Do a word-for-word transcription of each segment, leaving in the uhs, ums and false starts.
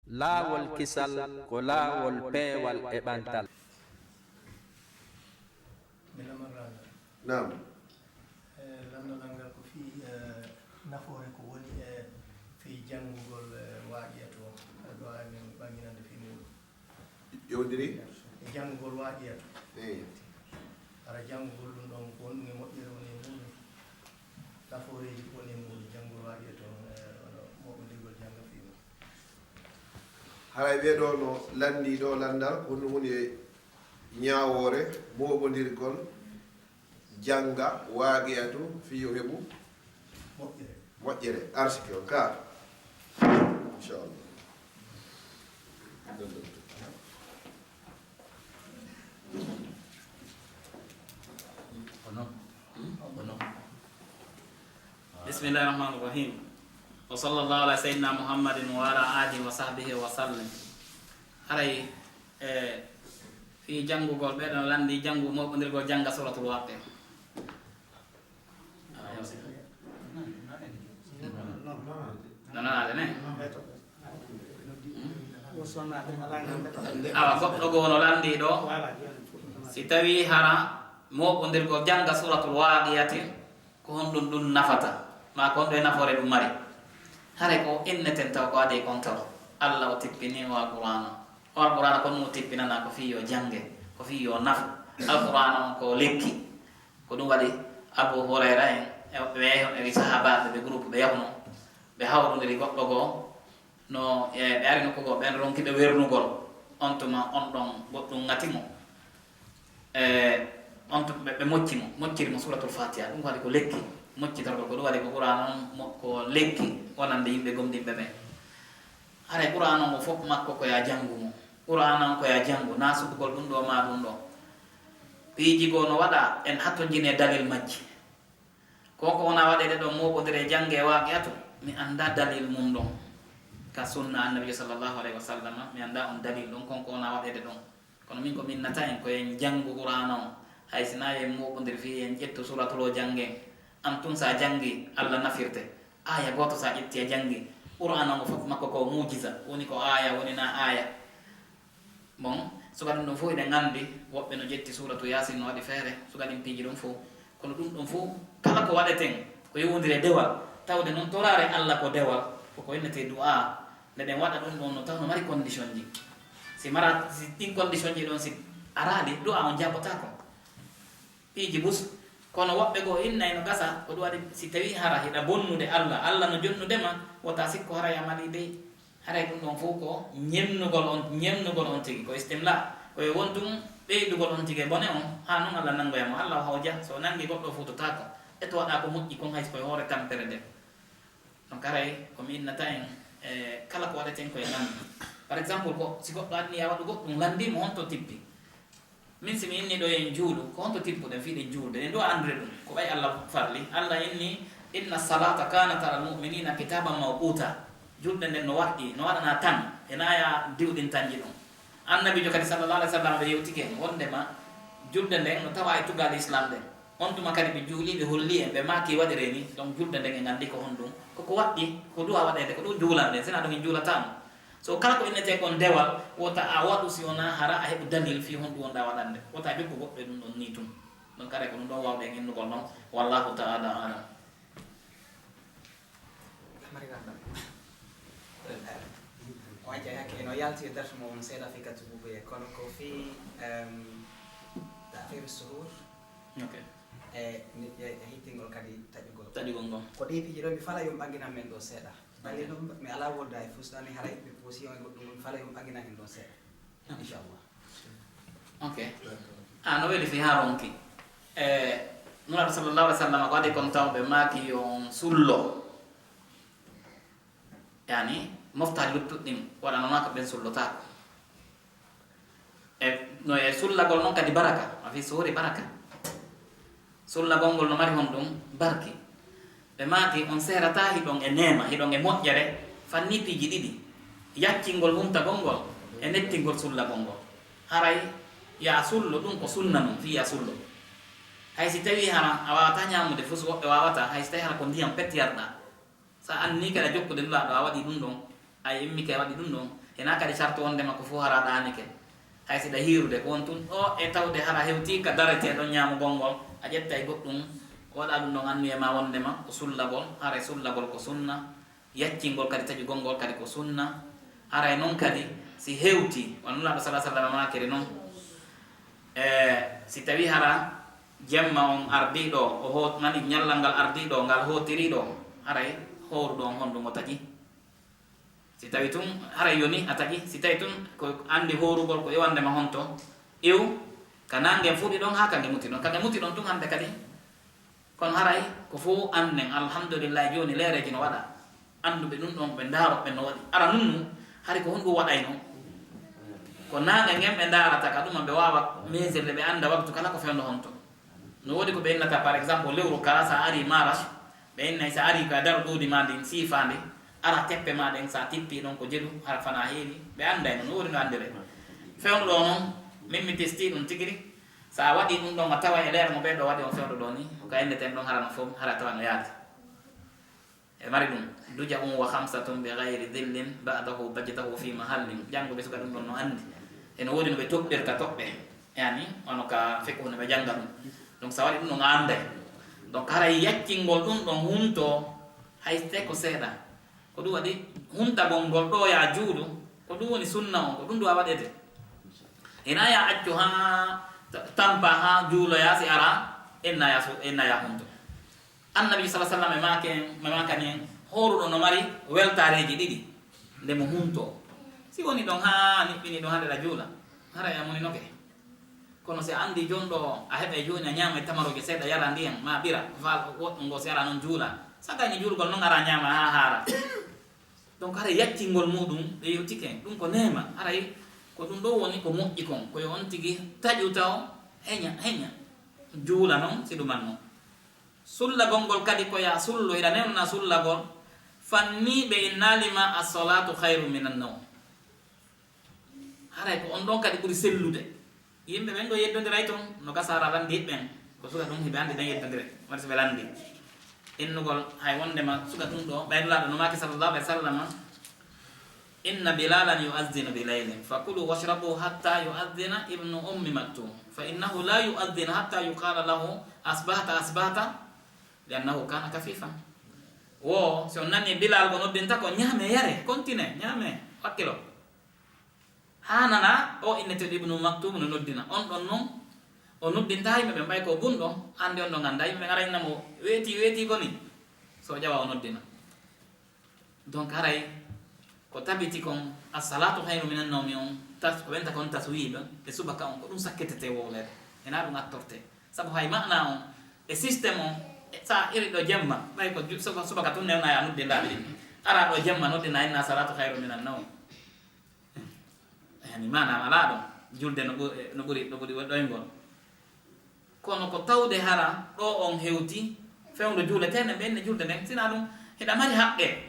Laawol kisal ko laawol peewal e ɓantal. Mi laman ranga. Naam. Eh, lamndal an ngal ko fii, eh, nafoore ko woni e fii janngugol, eh, waaqiya to. Aɗa waawi men ɓannginande fii muuɗum? Yowndiri? E janngugol waaqiya to. Eey. Hara janngugol ɗum ɗon, ko honɗum e moƴƴere woni e muuɗum? Nafooreeji ko woni e muuɗum, janngugol waaqiya to, eh, hono moɓondirgol jannga fii mum. Haray ɓee ɗoo no lanndii ɗoo lanndal, ko honɗum woni e ñaawoore moɓondirgol jannga waaqiya to fii yo heɓu moƴƴere. Moƴƴere, arsike on ka. Inchallah. Kono, kono. Bismillahir Rahmanir Rahim. Wa sallallahu ala sayyidina Muhammadin wa ala alihi wa sahbihi wa sallim. Haray, eh, fii janngugol, ɓee ɗoo no lanndii janngu moɓondirgol jannga Suuratul Waaqi'a. Nanaade ne? Awa, goɗɗo goo no lanndii ɗoo, si tawii hara moɓondirgol jannga Suuratul Waaqiyati, ko honɗum ɗum nafata? Maa ko honɗum e nafoore ɗum mari? Haray ko inneten taw ko adii kon taw. Alla o tippinii o Alqur'aana. O Alqur'aana ko ɗum o tippinanaa ko fii yo jannge, ko fii yo nafu. Alqur'aana on ko lekki. Ko ɗum waɗi Abu Hurayra en, e, ɓe, e sahaabaaɓe, ɓe groupe, ɓe yahuno, ɓe hawrondiri goɗɗo goo, no, e, ɓe ari nokku goo, ɓen ronki ɓe wernugol, on tuma on ɗon goɗɗum ŋati mo. E, on tuma ɓe, ɓe mocci mo, mocciri mo Suuratul Faatiha, ɗum ko waɗi ko lekki, moccitorgol ko ɗum waɗi ko Qur'aana on mo, ko lekki, wonande yimɓe gomɗinɓe ɓen. Haray Qur'aana on o fof makko ko yaa janngu mo. Qur'aana on ko yaa janngu, naa suɓugol ɗum ɗoo maa ɗum ɗoo. Piiji goo no waɗa, en hattonjinee dalil majji. Ko ko wona waɗeede ɗon mooɓondire e jannge e waaqi'atu, mi anndaa dalil mum ɗon. Ka sunna Annabiijo sallallahu alayhi wa sallam, mi anndaa on dalil ɗon, kon ko wona waɗeede ɗon. Kono min ko mi innata en ko en janngu Qur'aana on, hay si naa en mooɓondir fii en ƴettu suuratul o janngen. An tun si a janngi, Alla nafirte. Aaya gooto si a ƴetti a janngi, Qur'aana on fof makko ko muujiza, woni ko aaya, woni naa aaya. Bon, suka ɗum ɗon fof eɗen anndi, woɓɓe no ƴetti suuratu Yaasin no waɗi feere, suka ɗin piiji ɗon fof. Kono ɗum ɗon fof, kala ko waɗeten, ko yowondiri e dewal, tawde non toraare Alla ko dewal, ko ko innetee du'aa. Nde ɗen waɗa ɗum ɗon no taw no mari condition ji. Si mara, si ɗin condition ji ɗon si araali, du'aa on jabotaako. Piiji bus, kono woɓɓe goo inna e no gasa, ko ɗum waɗi si tawii hara hiɗa bonnude Alla, Alla no jonnude ma, wota sikku haray a malii dey. Haray ɗum ɗon fof ko ñennugol on, ñennugol on tigi, ko istimla. Ko e won tun ɓeydugol on tigi e bone on, haa non Alla nanngoya mo. Alla o hawja, so o nanngi goɗɗo o fuutotaako. E to waɗa ko moƴƴi kon hay so ko e hoore tampere nden. Donc haray ko mi innata en, e, kala ko waɗeten ko e lanndi. Par exemple, ko si goɗɗo anniya waɗugol ɗum, lanndii mo honto tippi. Min si mi inni ɗo en juulu, ko honto tippuɗen fii ɗen juulde? Ɗen ɗo anndude ɗum, ko ɓay Alla farli. Alla inni, "Inna salata kanat alal mu'minina kitaban mawquta." Julde nden no waɗɗi, no waɗanaa tan, e naaya diwɗintanji ɗum. Annabiijo kadi sallallahu alaihi wasallam ɓe yewtike en wondema julde nden no tawa e tugaale Islam ɗen. On tuma kadi ɓe juuli, ɓe holli en, ɓe maaki waɗiree ni, donc julde nden en anndi ko honɗum. Ko ko waɗɗi, ko du'a waɗeede, ko ɗum juulanɗen, sina ɗum en juulataano. So kala ko innetee kon dewal, wota a waɗu si wonaa hara a heɓu dalil fii honɗum wonɗaa waɗande. Wota a jokku goɗɗo e ɗum ɗon nii tun. Donc haray ko ɗum ɗon waawɗen innugol non. Wallahu ta'ala a'lam. Mari randam. O waɗi hakke no yalti e darsu mo on seeɗa fii ka tububuye, kono ko fii, em, ta'khir suhur. Ok. E, e, e hittingol kadi taƴugol. Taƴugol ngol. Ko ɗii piiji ɗoo mi fala yo on ɓanginan men ɗoo seeɗa. Balle non mi alaa wolda e fustaani haray mi position e goɗɗum ɗum fala yo on ɓanginan en ɗon seeɗa. Inchallah. Ok. Ah, no weli fii haa ronki. E, Nulaaɗo sallallahu alaihi wasallam ko waɗi kon taw ɓe maaki yo on sullo. Yani, moftaali luttuɗi ɗin waɗanoo maa ko ɓen sullotaako. E, no e sullagol non kadi baraka, wa fi suhuri baraka. Sullagol ngol no mari honɗum barki. Ɓe maaki on seerataa hiɗon e neema, hiɗon e moƴƴere, fanni piiji ɗiɗi. Yaccingol huntagol ngol e nettingol sullagol ngol. Haray yo a sullo, ɗum ko sunna non, fii yo a sullo. Hay si tawii hara a waawataa ñaamude fus, woɓɓe waawataa, hay si tawii hara ko ndiyam pet yarɗaa. Sa annii kadi a jokkude Nulaaɗo, a waɗii ɗum ɗon, a immike a waɗii ɗum ɗon, Hinaa kadi sartu wondema ko fow hara ɗaanike. Hay si ɗa hiirude, ko won tun ɗoo e tawde hara hewtii ka daretee ɗon ñaamugol ngol, a ƴettay goɗɗun, waɗaa ɗun ɗon anniya ma wondema ko sullagol, haray sullagol ko sunna, yaccingol kadi taƴugol ngol kadi ko sunna. Haray non kadi, si hewtii, wano Nulaaɗo sallallaahu alayhi wa sallam maakiri non, e, si tawii hara jemma on ardii ɗoo, o hoot-, mani ñallal ngal ardii ɗoo, ngal hootirii ɗoo, haray hooruɗo on honɗun o taƴi? Si tawii tun haray yoni a taƴi, si tawii tun ko anndi hoorugol ko iwande ma honto, iw, ka naange fuɗi ɗon haa ka nge muti ɗon. Ka nge muti ɗon tun hannde kadi, kono haray ko fow annden, alhamdulillahi, jooni leereeji no waɗa. Annduɓe ɗun ɗon, ɓe ndaaro ɓe no waɗi. Ara nun nu, hari ko honɗun waɗayno? Ko naange ngen ɓe ndaarata ka ɗuma, ɓe waawa meesirde, ɓe annda waktu kala ko fewndo honto. No woodi ko ɓe innata, par exemple, lewru kala, sa ari maras, ɓe innay sa ari ka daro ɗuudi ma ndin siifaande, ara teppe ma ɗen, sa tippi ɗon ko jeɗu, hara fana heewi, ɓe anndayno, no woodi no anndire. Fewndo ɗoo non, min mi testi ɗun tigiri, sa waɗi ɗun ɗon, a tawa e leer mo ɓee ɗoo waɗi on fewndo ɗoo ni, ko ka inneten ɗon hara no fow, hara tawa no yaadi. E mari ɗun, duja un wa khamsatun bi ghayri dhillin ba'dahu bajtahu fi mahallin. Jannguɓe suka ɗun ɗon no anndi. E no woodi no ɓe toɓɓirta toɓɓe. Yani, wano ka fiqhu no ɓe jannga ɗun. Donc, sa waɗi ɗun ɗon a annday. Donc, haray yaccingol ɗun ɗon hunto, hay si ko seeɗa. Ko ɗun waɗi huntagol ngol ɗoo ya juulu, ko ɗun woni sunna on, ko ɗun ɗun a waɗete. Ina ya accu haa ta-, tampa haa juuloya si ara, inna ya su-, inna ya hunto. Annabi sallallaahu alayhi wa sallam e maake, e maakani en, hooruɗo no mari weltaareeji ɗiɗi nde mo huntoo. Si woni ɗon haa niɓɓini ɗon hande ɗa juula, haray a muninoke. Kono si a anndi jon ɗoo a heɓay jooni a ñaama e tamarooje seeɗa, yara ndiyan, maa ɓira, ko faa woɗɗun ngoo si ara non juula. Sa gayni juulgol non ara ñaama haa haara. Donc haray yaccingol muuɗun ɓe yewtike, ɗun ko neema. Haray ko ɗun ɗoo woni ko moƴƴi kon, ko yo on tigi taƴu taw heña, heña. Juula non, si ɗuman non. Sullagol ngol kadi ko ya sullu, hiɗa newna sullagol, fanniiɓe innaali ma as-salaatu khayru minan nawm. Haray ko on ɗon kadi ɓuri sellude. Yimɓe ɓen ɗoo yeddondiray ton, no gasa hara lanndii ɓen, ko suka ɗun hiɓe anndi ɗen yeddondire, wata si ɓe lanndii. Innugol hay wondema suka ɗun ɗoo, ɓay Nulaaɗo no maaki sallallaahu alayhi wa sallam, إن بلالا يؤذن بليل، فكلوا واشربوا حتى يؤذن ابن أم مكتوم، فإنه لا يؤذن حتى يقال له، أصبحت، أصبحت، لأنه كان كفيفا. Wo, si on nanii Bilaal ko noddinta ko, ñaamee, yaree, continue, ñaamee, wakkiloo. Haa nanaa, o inneteeɗo Ibnu Maktuum no noddina. On ɗon non, o noddinta yimɓe ɓen, ɓay ko bunɗo, hannde on ɗon anndaa, yimɓe ɓen aray nana mo weetii, weetii ko nii. Si o ƴawa, o noddina. Donc, haray ko tabiti kon, as-salaatu khayru minan nawmi on, tas-, ko ɓenta kon taswiiba, e subaka on, ko ɗun sakkitetee wowleede. Hinaa ɗun attortee. Sabu hay maanaa on, e système on, e sa iri ɗoo jemma, ɓay ko ju-, suba-, subaka tun newnaa ya noddinɗaa ɗin. Araa ɗoo jemma noddinaa inna as-salaatu khayru minan nawm. Yani maanaa alaa ɗon, julde no ɓu-, no ɓuri, no ɓuri ɗoyngol. Kono ko tawde hara ɗoo on hewti fewndo juuleteende, ɓe inni julde nden, sinaa ɗun hiɗa mari haqqee.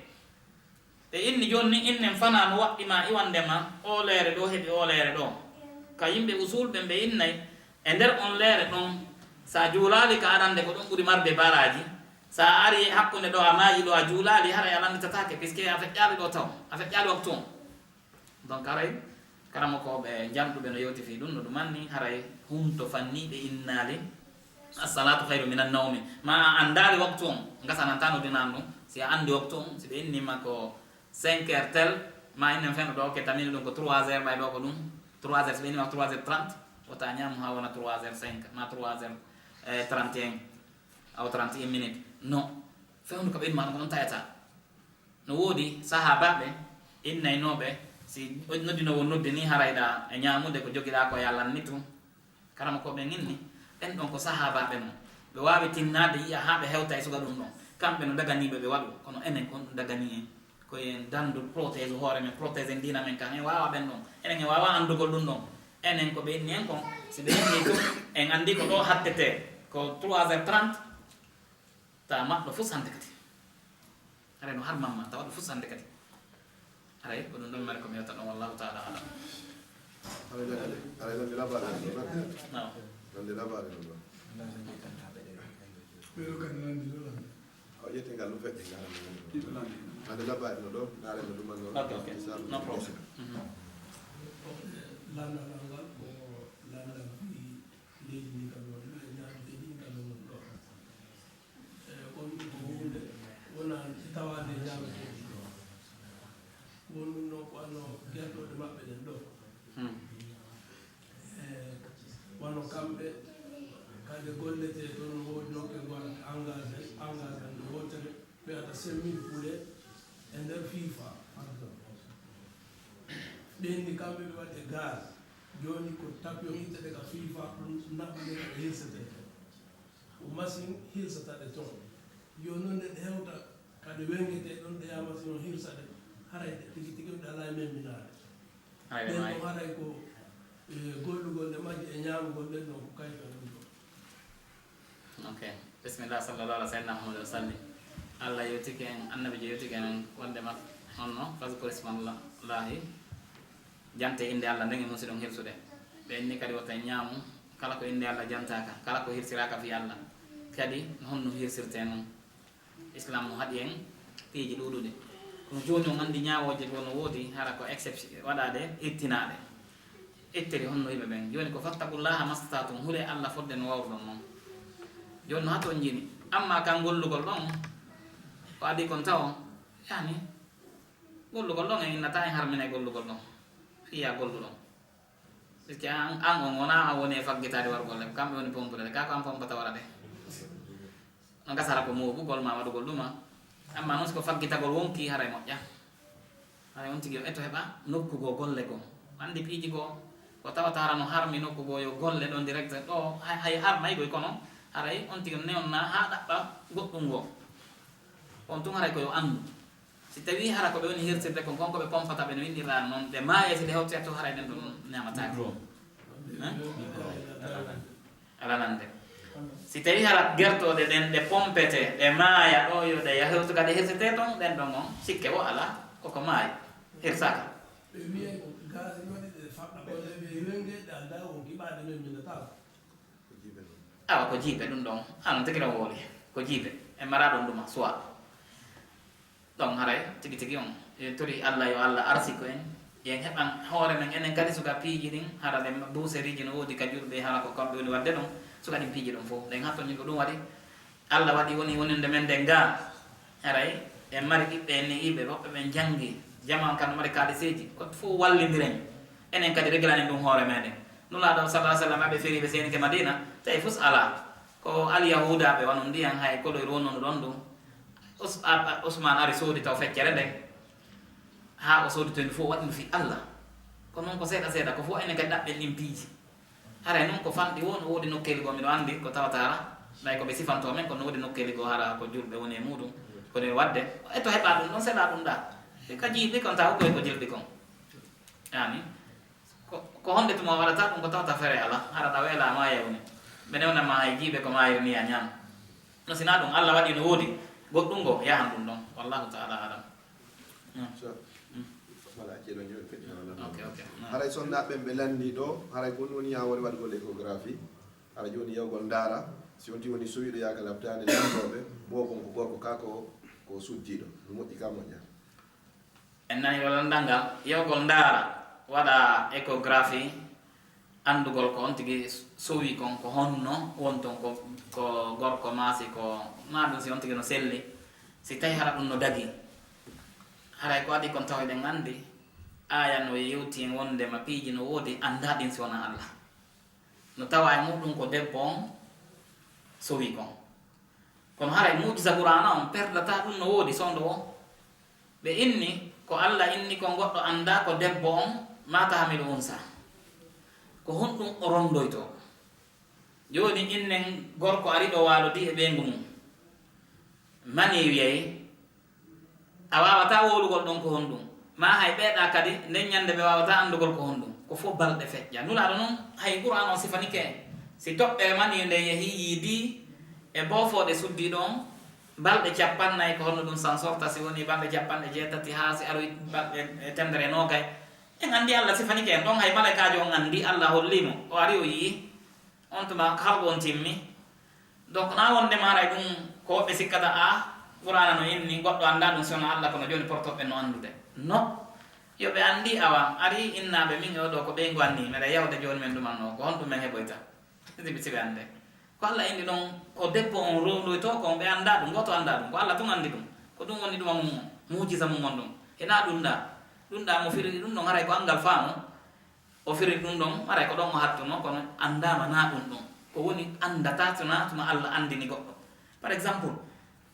Ɓe inni jooni ni, innen fanaa no waɗɗi ma iwande ma, oo leere ɗoo heɓi oo leere ɗoo. Ka yimɓe usul ɓen, ɓe innay, e nder on leere ɗon, sa juulaali ka arande, ko ɗun ɓuri marde baraaji. Sa ari hakkunde ɗoo, a maayi ɗoo, a juulaali, haray a lannditataake, puisque a feƴƴaali ɗoo taw, a feƴƴaali waktu on. Donc, haray karamokooɓe janɗuɓe no yewti fii ɗun, no ɗun anni, haray hunto fanniiɓe innaali, as-salaatu khayru minan nawmi. Ma a anndaali waktu on, ngasanantaa noddinaandu. Si a anndi waktu on, si ɓe inni ma ko cinq heures tel, ma innen fewndo ɗoo, ke tamini ɗun ko trois heures, ɓay ɗoo ko ɗun trois heures, si ɓe inni ma trois heures trente, wota a ñaamu haa wona trois heures cinq, ma trois heures, eh, trente et un, aw trente et un minutes. Non, fewndo ka ɓe inni ma ɗun ko ɗun taƴataa. No woodi sahaabaaɓe innaynooɓe, si noddinoowo noddi nii, haray ɗa e ñaamude ko jogiɗaa ko, yo a lannitu. Karamokooɓe ɓen inni, ɓen ɗon ko sahaabaaɓe non. Ɓe waawi tinnaade yi'a haa ɓe hewta e suka ɗun ɗon. Kamɓe no daganiiɓe ɓe waɗu, kono enen ko honɗun daganii en? Ko en dandu protège hoore men, protège en diina men kan. En waawaa ɓen ɗon. Enen en waawaa anndugol ɗun ɗon. Enen ko ɓe inni en kon, si ɓe inni tun, en anndii ko ɗoo hattetee, ko trois heures trente, ta maɗɗo fus hannde kadi. Haray no har mamma, ta waɗu fus hannde kadi. Haray ko ɗun ɗon mi mari ko mi yewta ɗon, wallahu ta'ala a'lam. Aɗa nandi, aɗa nandi labaare non, non? Naam. Nandi labaare non, non? Ɓeɗo kan nandi ɗo lan. O ƴetti ngal ɗum feƴƴe ngal. Hande labbaade no ɗo, ndaaren no ɗum anno. Ok, ok. No problem. Mhm. Lanndal ngal ko lanndal fii leydi ndi kam woni ɗo e ñaametee ɗi kam woni ɗo. E, kono ɗum ko huunde wonaa si tawaade e ñaametee ɗi ɗo. Won ɗum noon ko anno gertooɗe maɓɓe ɗen ɗo. Hmm. E, wano kamɓe, kadi golletee toon no woodi nokkee goo engagé, engagement wootere, wiyata semi poulet e nder FIFA. Ɓen ni kamɓe ɓe waɗi e gaz. Jooni ko tapion ittete ka FIFA, ɗum naɓa nde ka ɓe hirsetee toon. Ko machine hirsata ɗe toon. Jooni noon nde ɗe hewta ka ɗe wengetee ɗon, ɗe yaha machine on hirsa ɗe. Haray ɗe tigi tigi ɗe alaa e memminaade. Haray ɗe Ɗen maayi. Ɗon haray ko, e, gollugol ɗe majji e ñaamugol ɗen ɗon ko kayfal ɗum ɗon. Ok. Bismillah, sallallahu ala sayyidina Muhammad wa sallim. Allah yewtike en, Annabiijo yewtike en wonde ma honno, fazkur ismallahi, jante innde Allah nden e musiɗon hirsude. Ɓe inni kadi wota en ñaamu kala ko innde Allah jantaaka, kala ko hirsiraaka fii Allah. Kadi honno hirsirtee non? Islam no haɗi en piiji ɗuuɗuɗi. Kono jooni on anndi ñaawooje goo no woodi, hara ko exception waɗaade, ittinaaɗe. Ittiri honno yimɓe ɓen. Jooni ko fattaqullaha mastata'tum, hulee Allah fodde no waawruɗon non. Jooni no hato on jini. Amma kan gollugol ɗon, ko adii kon tawo, yani, gollugol ɗon en innataa en harmina e gollugol ɗon. Fiya golluɗon. Parce que an, an on wonaa an woni e faggitaade warugol ɗe, kamɓe woni pompude ɗe, kaa ko an pompata wara ɗe. No gasara ko moobugol maa waɗugol ɗuma. Amma non si ko faggitagol wonkii haray moƴƴa. Haray on tigi yo eto heɓa nokku goo golle goo. Anndi piiji goo ko tawata hara no harmi nokku goo yo golle ɗon direct ɗo hay, hay harmay goy kono haray on tigi no newna haa ɗaɓɓa goɗɗum goo. On tun haray ko yo anndu. Si tawii hara ko ɓe woni hirtirde kon, kon ko ɓe pompata ɓe no innirɗaa non, ɓe maaya si ɓe hewtoyta to haray ɗen ɗon neemataake. Hein? Alanande. Si tawii hara gertooɗe ɗen ɗe pompete, ɗe maaya ɗo yo ɗe yah hewtu ka ɗe hirsirtee ton, ɗen ɗon on sikke o alaa, koko maayi, hirsaaka. Ɓe wi'ay ko gaasi waɗi ɗe faɗɗa ko ɗe ɓe wenge ɗe anndaa won giɓaaɗe men min nataala. Awa ko jiiɓe ɗum ɗon, an on tigi ɗon wooli, ko jiiɓe, en maraa ɗum ɗuma, suwa. Ɗon haray tigi tigi on, en tori Allah yo Allah arsiko en, yen heɓan hoore men enen kadi suka piiji ɗin, hara ɗen buuseriiji no woodi ka julɓe, hara ko kamɓe woni waɗde ɗon, suka ɗin piiji ɗon fof, ɗen hatto ñin ko ɗum waɗi. Allah waɗi woni woninde men nden gaa, haray en mari ɓiɓɓe en ni'iiɓe, woɓɓe ɓen janngi, jamaa on kan no mari kaaliseeji, ko fof wallindiren, enen kadi regilanen ɗum hoore meɗen. Nulaaɗo sallallahu alaihi wasallam aɓe feriiɓe seenike Madina, tawi fus alaa. Ko alyahuudaaɓe wano ndiyan hay koloyru wonno ɗon ɗum. Us-, a-, a-, Usmaan ari soodi taw feccere nden. Haa o soodi to ndu fof waɗi ndu fii Allah. Ko non ko seeɗa seeɗa, ko fof enen kadi ɗaɓɓen ɗin piiji. Haray non ko fanɗi woo no woodi nokkeeli goo miɗo anndi ko tawata hara, ɓay ko ɓe sifantoo men, kono no woodi nokkeeli goo hara ko julɓe woni e muuɗum. Kono e waɗde, e to heɓa ɗum ɗon, seɗa ɗum ɗa. E ka jiiɓi kon taw koy ko jilɓi kon. Yaani, ko, ko honde tuma waɗata ɗum ko tawata fere ala, hara ɗa weela ma yewni. Ɓe newna ma hay jiiɓe ko maayri ni a ñaam. No sinaa ɗum Allah waɗi no woodi, goɗɗum goo yahan ɗum ɗon. Wallahu ta'ala alam. Mm. So, Mm. Wala ceeɗo ñoy feƴƴa wala. Ok, ok. Mm. Haray sonnaaɓe ɓen ɓe lanndii ɗo, haray ko ɗum woni yaa woni waɗugol échographie. Hara jooni yawgol ndaara, si on tigi woni suwiiɗo yaaka labtaade lanndooɓe, boobon ko gorko kaa ko, ko sujjiiɗo. No moƴƴi kaa moƴƴa. En nani ɗo lanndal ngal, yawgol ndaara, waɗa échographie, anndugol ko on tigi sowi kon, ko honno wonton, ko, ko gorko maa si ko, maa ɗum si on tigi no selli, si tawi hara ɗum no dagii. Haray ko adii kon tawa eɗen anndi, aaya no yewti en wondema piiji no woodi anndaa ɗin si wonaa Allah. No tawaa e muuɗum ko debbo on sowi kon. Kono haray muujiza Qur'aana on perdataa ɗum no woodi sondo woo. Ɓe inni ko Alla inni kon goɗɗo anndaa ko debbo on maa tahmilu unsa. Ko honɗum o ronndoytoo? Jooni innen gorko ari ɗo waalodii e ɓeyngu mum. Manii wiyay, a waawataa wowlugol ɗon ko honɗum. Maa hay ɓeeɗaa kadi nden ñannde ɓe waawataa anndugol ko honɗum. Ko fof balɗe feƴƴa. Nulaaɗo non hay Qur'aana on sifanike en. Si toɓɓere manii nden yehii yiidii e boofooɗe suddii ɗon, balɗe cappannayi ko honno ɗum sansorta, si wonii balɗe cappanɗe jeetati haa si aroyi balɗe e temedere e noogay. En anndi Alla sifanike en ɗon, hay malaykaajo on anndi, Alla hollii mo, o ari o yi'i, on tuma halqu on timmi. Donc, naa wonde maaray ɗum ko woɓɓe sikkata, a, Qur'aana no inni, goɗɗo anndaa ɗum si wonaa Alla, kono jooni portooɓe ɓen no anndude. No? Yo ɓe anndi, awa, ari innaaɓe min e oo ɗoo ko ɓeyngu anni, meɗen yahude jooni men ɗumannoo, ko honɗum men heɓoyta? Sibi, sibi annde. Ko Alla inni ɗon, ko debbo on rondoytoo kon, ɓe anndaa ɗum, gooto anndaa ɗum, ko Alla tun anndi ɗum. Ko ɗum woni ɗuma mum on, muujiza mum on ɗum. Hinaa ɗum ɗaa. Ɗum ɗaa mo firiri ɗum ɗon, haray ko anngal faamu. O firiri ɗum ɗon, haray ko ɗon o hattunoo, kono anndaama naa ɗum ɗon. Ko woni anndataa tuma, tuma Alla anndini goɗɗo. Par exemple,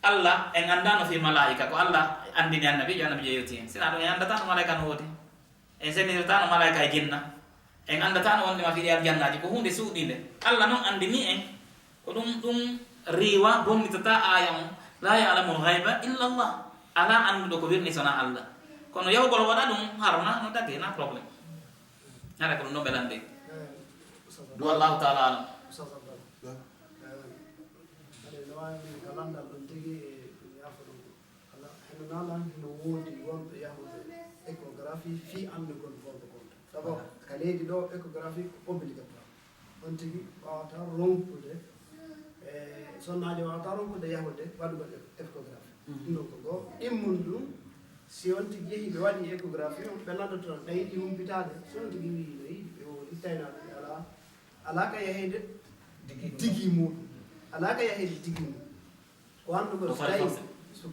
Alla, en anndaano fii malaa'ika, ko Alla anndini annabiijo, annabiijo yewti hen. Sinaa ɗum, en anndataa no malaa'ika no woodi. En senndirtaa no malaa'ika e jinna. En anndataa no wonde ma fii ɗi aljannaaji, ko huunde suuɗiinde. Alla non anndini en, ko ɗum, ɗum riiwa bonnitataa aaya on, "Laa ya'lamul ghayba illa Allah." Alaa annduɗo ko wirni sonaa Alla. Kono yahugol waɗa ɗum, harma no dagge, na problème. Hara ko ɗum ɗon ɓe lanndii. Wallahu ta'ala alam. Ustaz Abdallah. Naam. Eh, aɗa no waawi min ka lanndal ɗon tigi e ɗum yaafo ɗum. Ala, hino naanan, hino woodi wonɓe yahude échographie fii anndugol gorko kon. D'abord, ka leydi ɗoo, échographie ko obligatoire. On tigi waawataa ronkude, e, sonnaajo waawataa ronkude yahude waɗugol échographie. Mhm. Ɗum ɗon ko goo. Ɗimmun ɗum, si on tigi yehi ɓe waɗi échographie on, ɓe noddoto on, ɓe yiɗi humpitaade. Si on tigi wi'i no yiɗi, ɓe o ittayna ɗum, alaa, alaa ka yaheede digi muuɗum. Alaa ka yaheede digi muuɗum. Ko anndugol si tawi,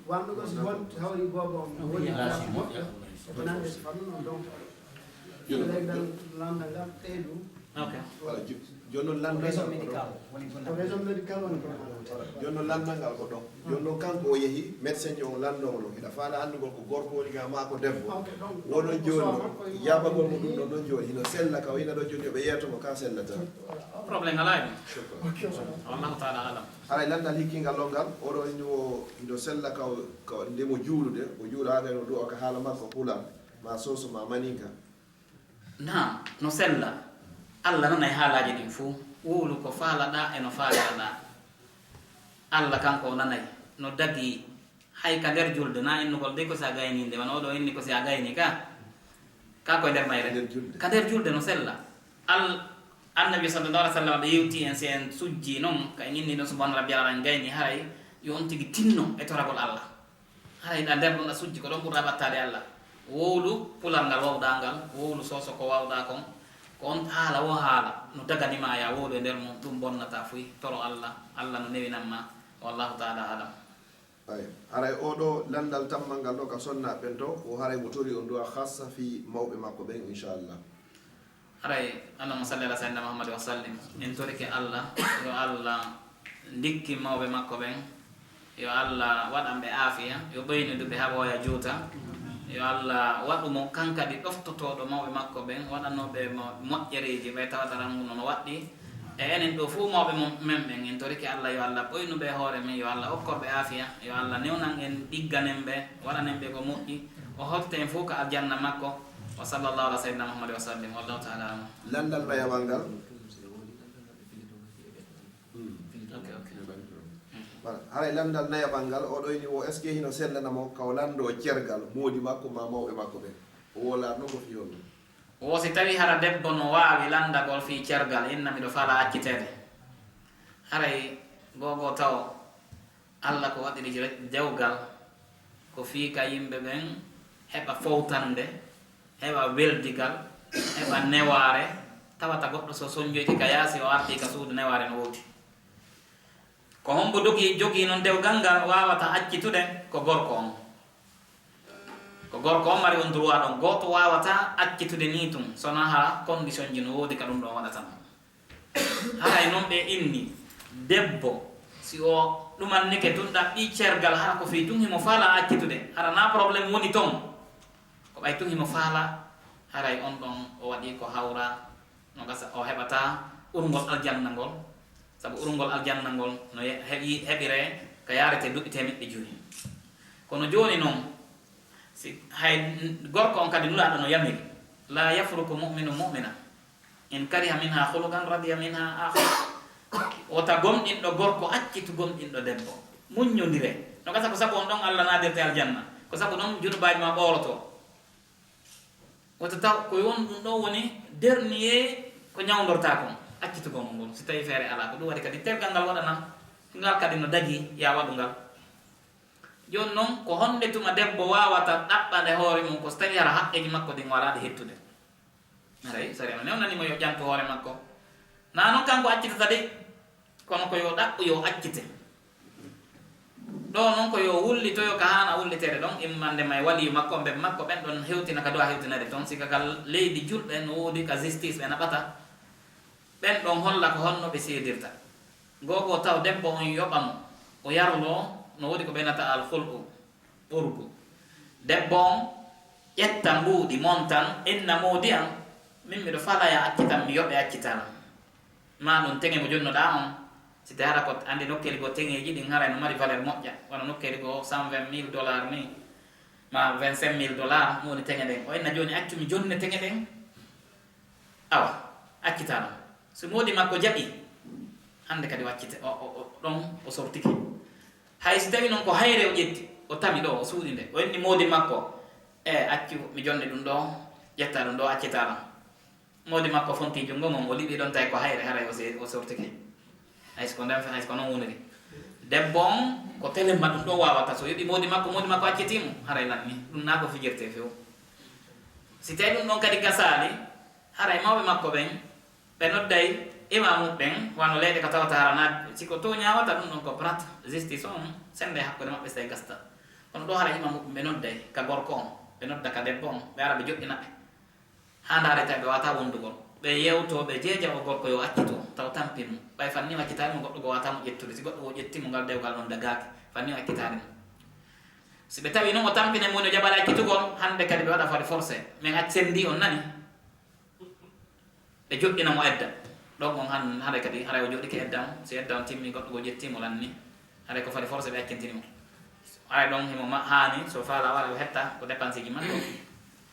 ko anndugol si won hawri boobo on woni place moƴƴo, ko nande si fannu non donc. Yo. Leydi ngal, lanndal ngal, ɓeydu. Ok. Voilà, jo-, jooni non lanndal ngal ko ɗon. Ko raison médical woni ko ɗon. Voilà, jooni non lanndal ngal ko ɗon. Jooni non kanko o yehi, médecin jo on lanndoo mo, hiɗa faala anndugol ko gorko woni ka maa ko debbo. Ok, donc, wonon donc, jooni non, ko yaabagol mo ɗum ɗon non jooni, hino sella ka o ina ɗo jooni, yo ɓe yeeto mo ka sellata. Problème alaa e ɗum. Shukran. Ok, voilà. Wallahu ta'ala alam. Haray lanndal hikkingal ɗon ngal, oɗo inni wo hino sella ka o, ka o, nde mo juulude, o juulaaka no du'a ka haala makko pular, ma soso, ma maninka. Naam, no sella. Alla nanay haalaaji ɗin fuu. Wowlu ko faalaɗaa e no faalaɗaa. Alla kanko o nanay. No dagii. Hay ka nder julde, na innugol de ko si a gaynii nde, wano oɗo inni ko si a gaynii ka, ka ko e nder mayre. Ka nder julde. Ka nder julde no sella. Al-, Annabi sallallahu alaihi wasallam ɓe yewti en, si en sujji non, ka en inni ɗon subhana rabbiyal ala, en gaynii, haray yo on tigi tinno e toragol Alla. Haray ɗa nder ɗon ɗa sujji, ko ɗon ɓurɗa ɓattaade Alla. Wowlu pular ngal wawɗaa ngal, wowlu soso ko wawɗaa kon, ko on haala wo haala, no dagani ma ya wowlu e nder mum, ɗum bonnataa fuy, toro Alla, Alla no newinan ma, wallahu ta'ala alam. Ay, haray oo ɗoo lanndal tammal ngal ɗoo ka sonnaaɓe ɓen to, ko haray mo tori on du'a khassa fii mawɓe makko ɓen, inchallah. Haray, Allahumma salli ala sayyidina Muhammad wa sallim. En torike Alla, yo Alla ndikkin mawɓe makko ɓen, yo Alla waɗan ɓe aafiya, yo ɓeynu du ɓe haɓooya juuta, yo Alla waɗu mo kan kadi ɗoftotooɗo mawɓe makko ɓen, waɗanooɓe mo moƴƴereeji, ɓay tawata ran no waɗɗi, E enen ɗoo fow mawɓe mum, men ɓen, en torike Alla, yo Alla ɓoynu ɓe e hoore men, yo Alla okkor ɓe aafiya, yo Alla newnan en, ɗigganen ɓe, waɗanen ɓe ko moƴƴi, o hotta en fow ka aljanna makko. Wa sallallahu ala sayyidina Muhammad wa sallim. Wallahu ta'ala a'lam. Lanndal nayaɓal ngal. Hmm. Ok, ok. Voilà. Haray lanndal nayaɓal ngal, oɗo ini wo, est-ce que hino sellana mo ka o lanndoo cergal moodi makko maa mawɓe makko ɓen? O woo laatno ko fii honɗun? Wo si tawii hara debbo no waawi lanndagol fii cergal, inna miɗo faalaa acciteede. Haray goo goo tawo Alla ko waɗiri je-, dewgal ko fii ka yimɓe ɓen heɓa fowtande, heɓa weldigal, heɓa newaare, tawata goɗɗo so sonjoyte ka yaasi o artii ka suudu newaare no woodi. Ko hombo dogi-, jogii non dewgal ngal waawata accitude? Ko gorko on. Ko gorko on mari on droit ɗon. Gooto waawata accitude nii tun, so na hara condition ji no woodi ka ɗum ɗon waɗata non. Haray non ɓe inni, debbo, si o ɗumannike tun ɗaɓɓii cergal, hara ko fii tun himo faalaa accitude, hara na problème woni ton. Ko ɓay tun himo faalaa, haray on ɗon o waɗii ko hawra, no gasa o heɓataa urngol aljanna ngol, sabu urngol aljanna ngol no ye-, heɓi-, heɓiree ka yaarete duuɓi teemeɗɗe jowi. Kono jooni non, si hay gorko on kadi Nulaaɗo no yamiri, "Laa yafruku mu'minu mu'mina, in kariha minha khuluqan radiya minha akhar." Wota gomɗinɗo gorko accitu gomɗinɗo debbo. Muññondire. No gasa ko sabu on ɗon Alla naadirte aljanna. Ko sabu ɗon junubaaji maa ɓoorotoo. Wota taw ko won ɗum ɗon woni dernier ko ñawndortaa kon, accitugol mo ngol, si tawii feere alaa. Ko ɗum waɗi kadi tergal ngal waɗanaa, ngal kadi no dagii, yaa waɗu ngal. Jooni non, ko honde tuma debbo waawata ɗaɓɓande hoore mum ko so tawii hara haqqeeji makko ɗin o alaa ɗi hettude? Haray sariya on newnanii mo yo ƴantu hoore makko. Naa non kanko accitata dey, kono ko yo ɗaɓɓu yo accite. Ɗoo non ko yo wullitoyo ka haana wulliteede ɗon, immande may waliyu makko, ɓen makko ɓen ɗon hewtina ka du'a hewtinade ton, sika ka leydi julɓe no woodi ka justice ɓe naɓata. Ɓen ɗon holla ko honno ɓe seedirta. Goo goo taw debbo on yoɓa mo, o yarloo, no woodi ko ɓe nata al khul'u, ɓurgu. Debbo on ƴetta mbuuɗi, montan, inna moodi an, min miɗo faalaa yo a accitan mi, yoɓe accitan. Maa ɗun teŋe mo jonnoɗaa on, si tawii hara ko anndi nokkeeli goo teŋeeji ɗin haray no mari valeur moƴƴa, wano nokkeeli goo cent vingt mille dollars nii, maa vingt-cinq mille dollars, ɗun woni teŋe ɗen. O inna jooni accu mi jonne teŋe ɗen. Awa, accitaa non. So moodi makko jaɓii, hande kadi o accite, o, o, o, ɗon o sortike. Hay si tawii non ko hayre o ƴetti, o tami ɗoo, o suuɗi nde, o inni moodi makko, "E, accu, mi jonne ɗun ɗoo, ƴetta ɗun ɗoo, accitaa non." Moodi makko fontii junngo ngon, o liɓii ɗon, tawi ko hayre, haray o se-, o sortike. Hay si ko nden, hay si ko non woniri. Debbo on, ko telemma ɗun ɗon waawata. So yoɓii moodi makko, moodi makko accitii mo, haray lannii. Ɗun naa ko fijirtee few. Si tawii ɗun ɗon kadi gasaali, haray mawɓe makko ɓen, ɓe nodday imaamu ɓen, wano leyɗe ka tawata hara naa, si ko tooñaa wata ɗun ɗon ko prat, justice on, sennday hakkunde maɓɓe si tawii gasta. Kono ɗoo haray imaamu ɓen ɓe nodday ka gorko on, ɓe nodda ka debbo on, ɓe ara ɓe joɗɗina ɓe. Haa ndaarete ɓe waawataa wondugol. Ɓe yewtoo, ɓe jeeja o gorko yo accito, taw tampin mo. Ɓay fanni o accitaali mo, goɗɗo goo waawataa mo ƴettude. Si goɗɗo goo ƴetti mo, ngal dewgal non dagaaki. Fanni o accitaali mo. Si ɓe tawi non o tampinay mo, woni o jaɓaali accitugol, hande kadi ɓe waɗa fade forcé. Men acc-, senndii on nani. Ɓe joɗɗina mo edda. Ɗon on han-, haray kadi, haray o joɗike edda on. Si edda on timmi, goɗɗo goo ƴetti mo lanni. Haray ko fade forcé ɓe accintini mo. Haray ɗon himo ma-, haani, so faalaa wara o hetta, ko dépenseji man ɗon.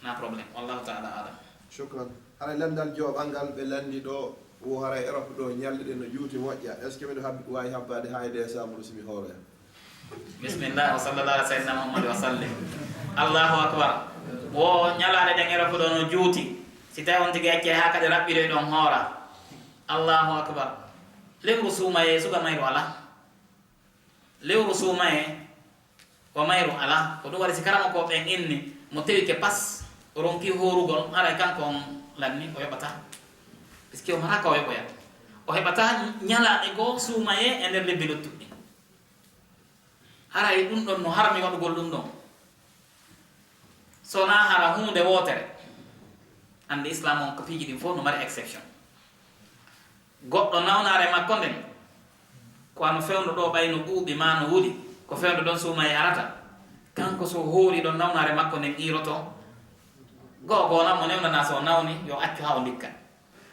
Na problème. Wallahu ta'ala a'lam. Shukran. Haray lanndal joɓangal ɓe lanndi ɗoo, wo haray Europe ɗoo ñalɗe ɗen no juuti moƴƴa. Est-ce que miɗo hab-, waawi habbaade haa e décembre si mi hooroya? Bismillah, wa sallallahu ala sayyidina Muhammad wa sallim. Allahu akbar. Wo ñalaaɗe ɗen Europe ɗoo no juuti. Si tawii on tigi accay haa kadi raɓɓiɗoy ɗon hoora. Allahu akbar. Lewru suumayee suka mayru alaa. Lewru suumayee ko mayru alaa. Ko ɗun waɗi si karamokooɓe ɓen inni mo tewike pas, o ronki hoorugol, haray kanko on lanni o yoɓataa. Puisque o maraa ka o yoɓoya. O heɓataa ñalaaɗe goo suumayee e nder lebbi luttuɗi. Haray ɗun ɗon no harmi waɗugol ɗun ɗon. So naa hara huunde wootere. Anndi Islaam on ko piiji ɗin fow no mari exception. Goɗɗo nawnaare makko nden, ko wano fewndo ɗoo ɓay no ɓuuɓi maa no wuli, ko fewndo ɗon suumayee arata. Kanko so hoori ɗon nawnaare makko nden iiroto. Go'o goo na mo newnanaa so o nawni, yo accu haa o ndikka.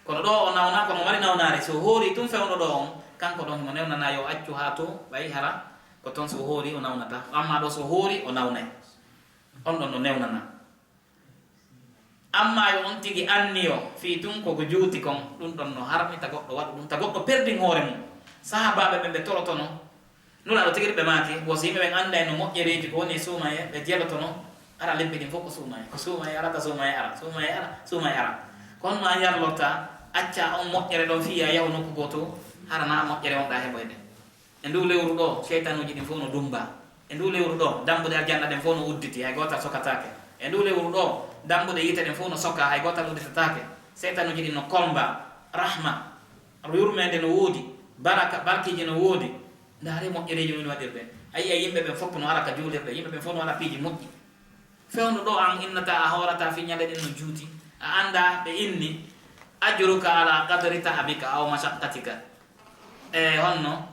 Kono ɗoo o nawnaa, kono o mari nawnaare, si o hoorii tun fewndo ɗoo on, kanko ɗon himo newnanaa yo accu haa tun, ɓay hara ko ton si o hoorii o nawnata. Ammaa ɗoo si o hoorii o nawnay. On ɗon no newnanaa. Ammaa yo on tigi anniyo fii tun ko ko juuti kon, ɗun ɗon no harmi ta goɗɗo waɗu ɗun, ta goɗɗo perdin hoore mun. Sahaabaaɓe ɓen ɓe torotono, Nulaaɗo tigi ɓe maaki, wo si yimɓe ɓen anday no moƴƴereeji ko woni e suumayee, ɓe jelotono, hara lebbi ɗin fow ko suumayee, ko suumayee arata, suumayee ara, suumayee ara, suumayee ara. Ko honno a yarlorta, acca on moƴƴere ɗon fii ya yahu nokku gooto, hara naa moƴƴere wonɗaa heɓoyde. E nduu lewru ɗoo, seytanuuji ɗin fow no dumba. E nduu lewru ɗoo, dambuɗe aljanna ɗen fow no udditi, hay gootal sokataake. E nduu lewru ɗoo, dambuɗe yiite ɗen fow no sokaa, hay gootal udditataake. Seytanuuji ɗin no kolmba, rahma, yurmeende no woodi, baraka, barkiiji no woodi. Ndaaree moƴƴereeji no woni waɗirde. A yi'ay yimɓe ɓen fow no ara ka juulirɗe, yimɓe ɓen fow no waɗa piiji moƴƴi. Fewndo ɗoo an innataa a hoorataa fii ñalɗe ɗen no juuti. A anndaa ɓe inni, "Ajruka ala qadri ta'abika aw mashaqqatika." E honno?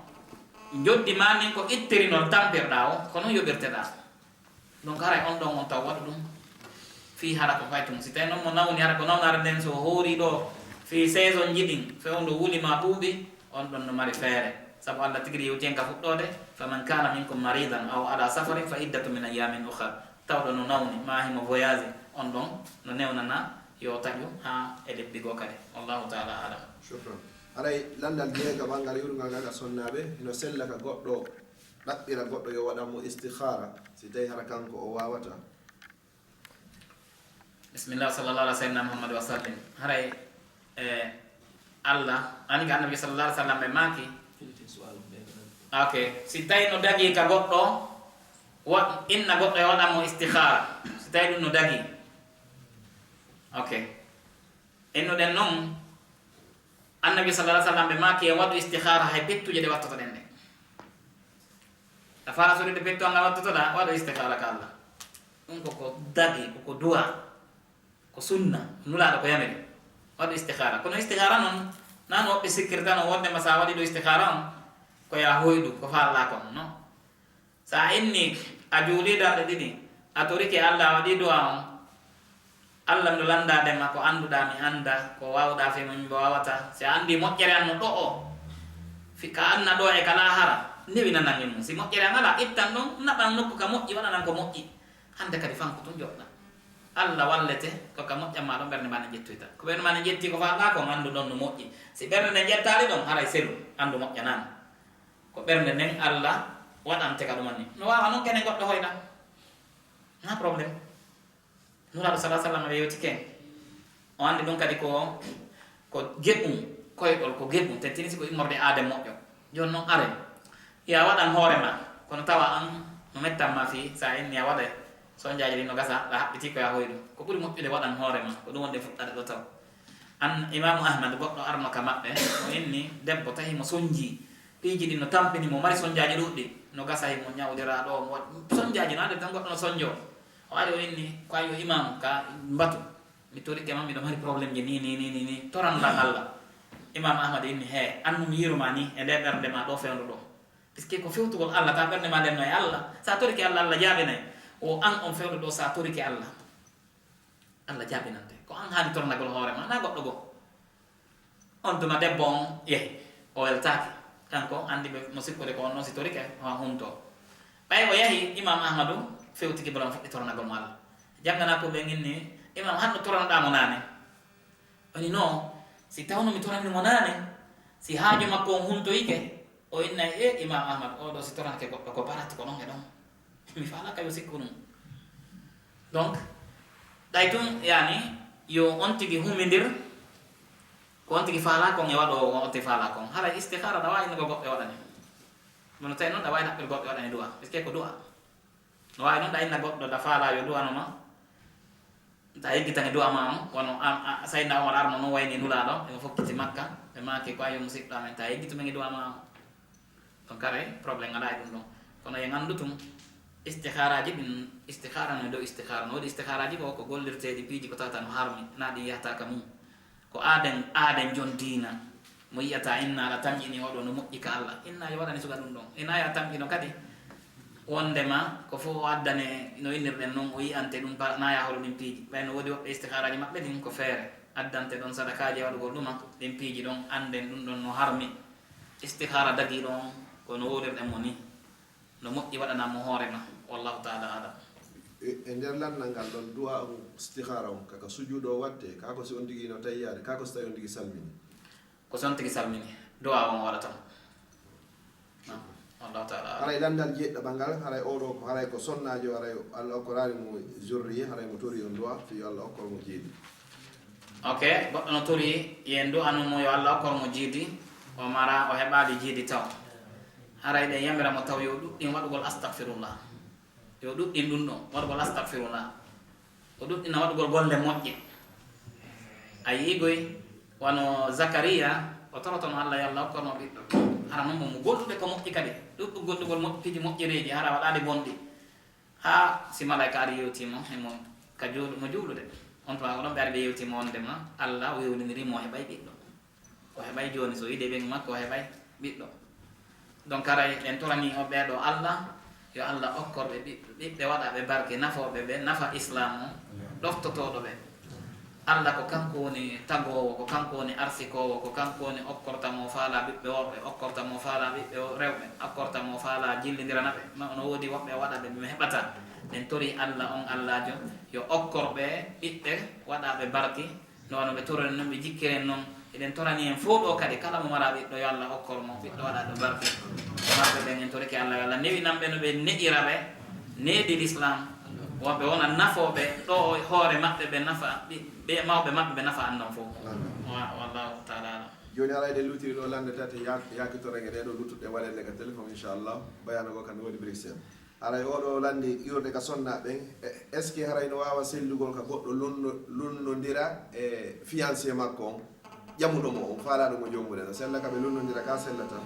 Njoddi maa ndin ko ittirinol tampirɗaa o, ko non yoɓirteɗaa. Donc haray on ɗon on taw waɗu ɗun fii hara ko fay tun. Si tawii non mo nawni hara ko nawnaare nden so o hoorii ɗoo fii saison ji ɗin, fewndo wuli maa ɓuuɓi, on ɗon no mari feere. Sabu Alla tigi yewti en ka fuɗɗoode, "Faman kana minkum maridan aw ala safarin fa iddatu min ayyamin ukhar." Tawɗo no nawni, maa himo voyage, on ɗon no newnanaa yo taƴu haa e lebbi goo kadi. Wallahu ta'ala a'lam. Shukran. Haray lanndal jeegaɓal ngal, yurungal ngal ka sonnaaɓe, hino sella ka goɗɗo ɗaɓɓira goɗɗo yo waɗan mo istikhaara, si tawii hara kanko o waawataa. Bismillah, sallallahu ala sayyidina Muhammad wa sallim. Haray, e, Alla, ani ka Annabi sallallahu alaihi wasallam ɓe maaki. Ok, si tawii no dagii ka goɗɗo, Wa-, inna goɗɗo e waɗan mo istikhaara, si tawi ɗum no dagii. Ok. Innuɗen non, Annabi sallallahu alaihi wasallam ɓe maaki en waɗu istikhaara hay pettuuje ɗe wattotoɗen ɗen. A faalaa suuɗude pettuwal ngal wattotoɗaa, waɗu istikhaara ka Allah. Ɗum ko ko dagii, ko ko du'a, ko sunna, Nulaaɗo ko yamiri. Waɗu istikhaara. Kono istikhaara non, naa no woɓɓe sikkirta non wonde ma sa waɗi ɗo istikhaara on, ko ya hoyɗu, ko faalaa kon, non. Sa inni a juulii darɗe ɗiɗi, a torike Allah, a waɗii du'a on, Allah, miɗo lanndaade ma ko annduɗaa mi annda, ko waawuɗaa fii mo mi waawataa. Si a anndii moƴƴere an no ɗo'o, fi-, ka anna ɗoo e ka laahara, newinanan e mum. Si moƴƴere an alaa, ittan ɗon, naɓan nokku ka moƴƴi, waɗanan ko moƴƴi. Hannde kadi fanko tun joɗɗa. Allah wallete, ko ka moƴƴan maa ɗon ɓernde maa ne ƴettoyta. Ko ɓernde maa ne ƴetti ko faalɗaa kon, anndu ɗon no moƴƴi. Si ɓernde nden ƴettaali ɗon, haray selu, anndu moƴƴanaani. Ko ɓernde nden Allah waɗante ka ɗum anni. No waawa non kene goɗɗo hoyɗa. Na problème. Nulaaɗo sallallahu alaihi wasallam ɓe yewtike en. O anndi ɗum kadi ko, ko geɓum, koyɗol ko geɓum, tettini si ko immorde aaden moƴƴo. Jooni non aren, yo a waɗan hoore maa, kono tawa an no mettan maa fii, sa inni a waɗay sonjaaji ɗin no gasa, ɗa haɓɓitii ko ya hoyɗu. Ko ɓuri moƴƴude waɗan hoore maa, ko ɗum wonde fuɗɗade ɗo taw. An Imaamu Ahmad, goɗɗo arno ka maɓɓe, o inni debbo tahi mo sonjii, piiji ɗin no tampini mo, mari sonjaaji ɗuuɗɗi, no gasa himo ñawdira ɗo, mo waɗ-, sonjaaji no ande tan goɗɗo no sonjoo. O ari o inni, ko ayo imam ka mbatu. Mi torike ma, miɗo mari problème ji ni, ni, ni, ni, ni. Toran lan Allah. Imam Ahmad inni, he, annu mi yiruma ni, e nde ɓernde ma ɗo fewndo ɗo. Puisque ko fewtugol Allah, ta ɓernde ma nden no e Allah. Sa torike Allah, Allah jaabinay. O an on fewndo ɗo, sa torike Allah, Allah jaabinante. Ko an haani tornagol hoore ma, na goɗɗo goo. On tuma debbo on yahi, o weltaaki. Kanko anndi ɓe mo sikkude ko on non si torike, o hunto. Ɓay o yahi, Imam Ahmadu fewtiki bala o fuɗɗi tornagol mo Allah. Jannganaa ko ɓen inni, Imam, hanno toranoɗaa mo naane? O ni, no, si tawno mi toranino mo naane, si haaju makko on huntoyike, o innay, e Imam Ahmad, o ɗo si toranake goɗɗo ko barat ko ɗon e ɗon. Mi faalaaka yo sikku ɗum. Donc, ɗay tun, yani, yo on tigi humindir, ko on tigi faalaa kon e waɗoowo on tigi faalaa kon. Haray istikhara ɗa waawi innugol goɗɗo e waɗani. Kono tawi non ɗa waawi ɗaɓɓirgol goɗɗo e waɗani du'a. Parce que ko du'a. No waawi non ɗa inna goɗɗo ɗa faalaa yo du'ano ma. Ta yeggitani du'a ma on, wano am, a, Sayyidina Umar arno non wayni Nulaaɗo, ɓe fokkiti Makka, ɓe maaki ko ayo musiɗɗo amen, ta yeggitu men e du'a ma on. Donc, haray, problème alaa e ɗum ɗon. Kono en anndu tun, istikhaaraaji ɗin, istikhaara no e dow istikhaara. No woodi istikhaaraaji ko, ko gollirteeɗi piiji ko tawata no harmi, na ɗin yahata ka mum. Ko aaden, aaden jon diina. Mo yi'ata inna ala tamƴini oɗo no moƴƴi ka Allah. Inna yo waɗani suka ɗum ɗon. Inna ya tamƴino kadi. Wondema ko fof o addane no innirɗen non, o yi'ante ɗum pa-, na ya hoɗo ɗin piiji. Ɓay no woodi woɓɓe istikhaaraaji maɓɓe ɗin ko feere. Addante ɗon sadakaaji e waɗugol ɗuma, ɗin piiji ɗon, annden ɗum ɗon no harmi. Istikhaara dagii ɗon, ko no wowlirɗen mo ni. No moƴƴi waɗanaa mo hoore ma. Wallahu ta'ala a'lam. E, e nder lanndal ngal ɗon, du'a on, istikhaara on, kaka sujuudo o waɗte, kaa ko si on tigi no tayyaade, kaa ko si tawi on tigi salmini? Ko si on tigi salmini, du'a on waɗata mo. Naam. Wallahu ta'ala a'lam. Haray lanndal jeeɗiɗaɓal ngal, haray oɗo ko, haray ko sonnaajo, haray Allah okkoraali mo zurriya, haray mo tori on du'a, fii yo Allah okkor mo jiidi. Ok, goɗɗo no tori, yen du'anu mo yo Allah okkor mo jiidi, o mara, o heɓaali jiidi taw. Haray ɗen yamira mo taw yo ɗuɗɗin waɗugol astaghfirullah. Yo ɗuɗɗin ɗum ɗon, waɗugol astaghfirullah. O ɗuɗɗina waɗugol golle moƴƴe. A yi'ii goy, wano Zakariya, o torotono Allah yo Allah okkor mo ɓiɗɗo. Hara non mo, mo gollude ko moƴƴi kadi. Ɗuɗɗum gollugol moƴƴi, piiji moƴƴereeji, hara waɗaali bonɗi. Haa si malaa'ika ari yewtii mo, e mo ka juul-, mo juulude. On tuma ko ɗon ɓe ari ɓe yewtii mo wondema Allah wewlindiri mo o heɓay ɓiɗɗo. O heɓay jooni, so yiɗi ɓen makko, o heɓay ɓiɗɗo. Donc, haray en toranii o ɓee ɗoo Allah, yo Allah okkor ɓe ɓiɓɓe, ɓiɓɓe waɗa ɓe barke, nafooɓe ɓe, nafa Islaam o, ɗoftotooɗo ɓe. Allah ko kanko woni tagoowo, ko kanko woni arsikoowo, ko kanko woni okkorta mo faalaa ɓiɓɓe worɓe, okkorta mo faalaa ɓiɓɓe wo-, rewɓe, okkorta mo faalaa jillindirana ɓe. Ma no woodi woɓɓe waɗa ɓe, ɓe heɓataa. En torii Allah on Allaajo, yo okkor ɓe ɓiɓɓe waɗaaɓe barke, no wano ɓe tororen non, ɓe jikkiren non. Eɗen torani en fow ɗoo kadi, kala mo maraa ɓiɗɗo, yo Allah okkor mo ɓiɗɗo waɗaaɗo barke. Maɓɓe ɓen, en torike Allah, yo Allah newinan ɓe no ɓe ne'ira ɓe needi Lislaam. Wonɓe wona nafooɓe ɗoo hoore maɓɓe, ɓe nafa ɓi-, ɓe mawɓe maɓɓe, ɓe nafa anndon fow. Amin. Wa-, wallahu ta'ala a'lam. Jooni, haray eɗen luutiri ɗoo lannde tati, yaa-, yaakitoren e ɗee ɗoo luttuɗe waɗeede ka téléphone, inchallah. Bayaanu goo kan no woni Bruxelles. Haray oɗo lanndii iwrude ka sonnaaɓe ɓen, e, est-ce que haray no waawa sellugol ka goɗɗo lunno-, lunnondira e fiancé makko on? Ƴamuɗo mo on, faalaaɗo mo jonngude, no sella ka ɓe lunnondira ka sellata?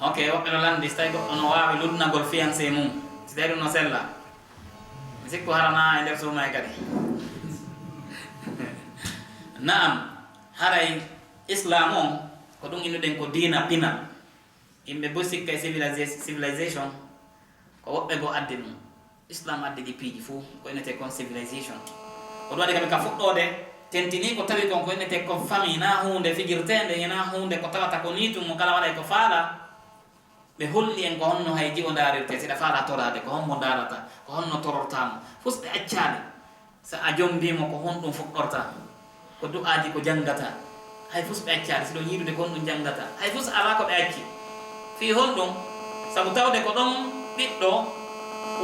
Ok, woɓɓe no lanndi, si tawi goɗɗo no waawi lunnagol fiancé mum, si tawi ɗum no sella, mi sikku hara na e nder suuma e kadi. Naam, haray Islam on, ko ɗum innuɗen ko diina pinal. Yimɓe bo sikka e civilisa-, civilisation, ko woɓɓe goo addi ɗum. Islam addi ɗi piiji fuu, ko innetee kon civilisation. Ko ɗum waɗi kamɓe ka fuɗɗoode, tentinii ko tawi kon ko innetee kon famille, hinaa huunde fijirteende, hinaa huunde ko tawata ko nii tun, mo kala waɗay ko faalaa. Ɓe holli en ko honno hay jiwo ndaarirtee, si ɗa faalaa toraade, ko hommo ndaarata, ko honno torortaa mo. Fus ɓe accaali. So a jombii mo, ko honɗum fuɗɗorta? Ko du'aaji ko janngata? Hay fus ɓe accaali, si ɗon yiidude ko honɗum janngata? Hay fus alaa ko ɓe acci. Fii honɗum? Sabu tawde ko ɗon ɓiɗɗo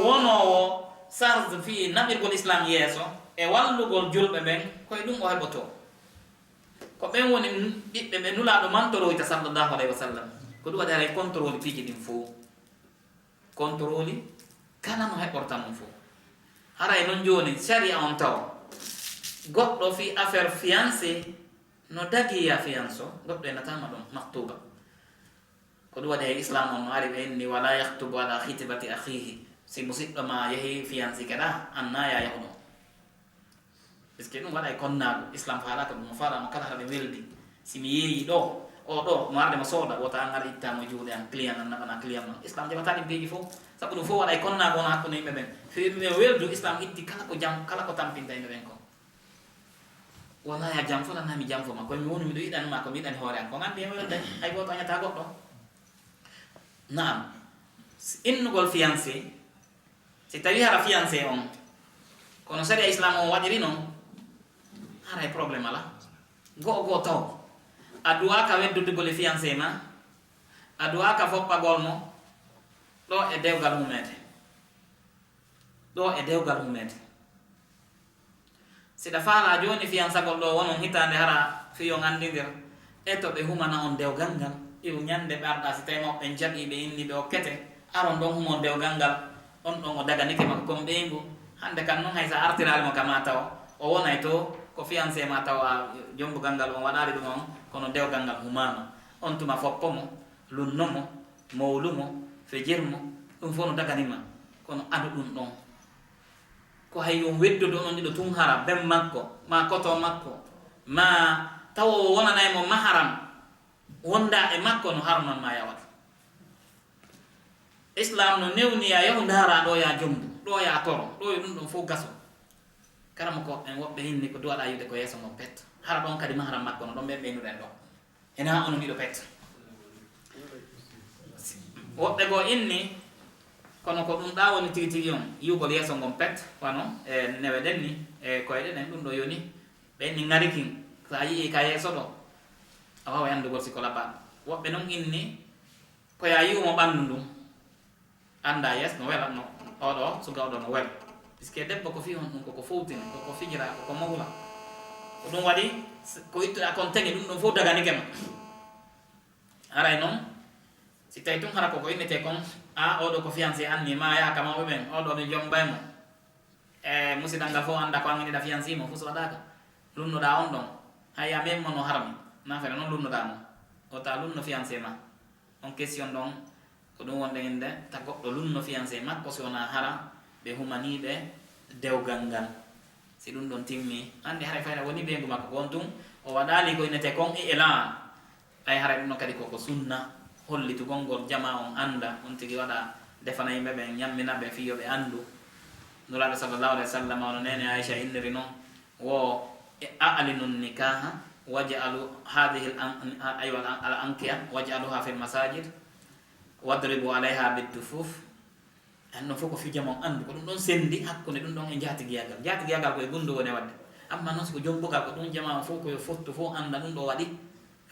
wonoowo charge fii naɓirgol Islam yeeso e wallugol julɓe ɓen, ko e ɗum o heɓotoo. Ko ɓen woni ɓiɓɓe ɓe Nulaaɗo mantoroyta, sallallahu alayhi wa sallam. Ko ɗum waɗi haray contrôle piiji ɗin fow. Contrôle kala no heɓorta mum fow. Haray non jooni, sariya on taw, goɗɗo fii affaire fiancé, no dagii ya fianso, goɗɗo e nataama ɗon, maktuba. Ko ɗum waɗi hay Islam on no ari ɓe inni, "Wala yakhtubu ala khitbati akhihi." Si musiɗɗo ma yehi fiancé keɗa, an na ya yahu ɗon. Parce que ɗum waɗay konnaagu, Islam faalaaka ɗum, o faalaama kala haɗa ɓe weldi. Si mi yeeyi ɗo, o ɗo, mo arde mo sooda, wota an ar itta mo e juuɗe an, client an naɓana client man. Islam jaɓataa ɗin piiji fow. Sabu ɗum fow waɗay konnaagu on hakkunde yimɓe ɓen. Fii yimɓe ɓen weldu, Islam itti kala ko jam, kala ko tampinta yimɓe ɓen kon. Wonaa ya jam fo, lanaa mi jam fo ma. Kono mi woni miɗo yiɗani ma, ko mi yiɗani hoore an. Ko an anndi e welda, hay gooto añataa goɗɗo. Naam. Innugol fiancé, si tawii hara fiancé on, kono sariya Islam on waɗiri non, haray problème alaa. Go'o go'o taw. A duwaaka weddudugol e fiancé ma, a duwaaka foppagol mo, ɗo e dewgal humeete. Ɗo e dewgal humeete. Si ɗa faalaa jooni fiansagol ɗoo wonon hitaande hara fii on anndindir, e to ɓe humana on dewgal ngal, iru ñannde ɓe arɗaa, si tawii mawɓe ɓen jaɓii ɓe inni ɓe okkete, aron ɗon humon dewgal ngal, on ɗon o daganike ma ko kon ɓeyngu. Hannde kan non hay sa artiraali mo ka maa taw, o wonay to ko fiancé maa taw a jombugal ngal on waɗaali ɗum on, kono dewgal ngal humaama. On tuma foppo mo, lunno mo, mowlu mo, fejir mo, ɗum fof no dagani ma, kono adu ɗum ɗon. Ko hay on weddude onon ɗiɗo tun hara ben makko, maa koto makko, maa tawo wonanay mo maharam, wonda e makko no harman ma yawata. Islam no newni ya yahu ndaara ɗo ya jombu, ɗo ya toro, ɗo yo ɗum ɗon fof gaso. Kara mo ko en woɓɓe hinni ko duwaɗa yiwde ko yeeso ngon pet. Hara ɗon kadi maharam makko no ɗon ɓen ɓeynuɗen ɗon. Hinaa onon ɗiɗo pet. Woɓɓe goo inni, kono ko ɗum ɗaa woni tigi tigi on, yi'ugol yeeso ngon pet, wano e neweɗen ni, e koyɗe ɗen, ɗum ɗo yoni. Ɓe inni ŋari kin, so a yi'ii ka yeeso ɗo, a waaway anndugol si ko labaaɗo. Woɓɓe non inni, ko yaa yi'u mo ɓanndu ndun. Anndaa yes no wela, no, oo ɗoo suka oo ɗoo no wela. Puisque debbo ko fii honɗun, ko ko fowtini, ko ko fijira, ko ko mawla. Ko ɗum waɗi, s-, ko ittuɗaa kon tegi, ɗum ɗon fow daganike ma. Haray non, si tawii tun hara ko ko innetee kon, aa, oo ɗoo ko fiancé an ni, maa yaha ka mawɓe ɓen, oo ɗoo mi jombay mo. E musidal ngal fow annda ko an iniɗa fiancé mo, fus waɗaaka. Lunnoɗaa on ɗon, hay a mem mo no harmi, naa fere non lunnoɗaa mo. Wota lunno fiancé ma. On question ɗon, ko ɗum wonde innde, ta goɗɗo lunno fiancé makko si wonaa hara ɓe humanii ɓe dewgal ngal. Si ɗum ɗon timmi, anndi haray fayda woni ɓeyngu makko ko on tun, o waɗaali ko innetee kon e elan. Ay haray ɗum ɗon kadi ko, ko sunna, hollitugol ngol jamaa on annda, on tigi waɗa defana yimɓe ɓen, ñammina ɓe fii yo ɓe anndu. Nulaaɗo sallallahu alayhi wa sallam, hono neene Aisha inniri non, wo, "A'linu nikaha, waj'alu hadhihi al-an-, aywa, al-, al-ankiya, waj'aluha fil masajid, wadribu alayha bid-dufuf." Ɗum ɗon fof ko fii jamaa on anndu, ko ɗum ɗon senndi hakkunde ɗum ɗon e njaatigiyagal. Njaatigiyagal ko e gunndoo woni waɗde. Amma non si ko jombugal, ko ɗum jamaa on fof ko yo fottu fof annda ɗum ɗo waɗi.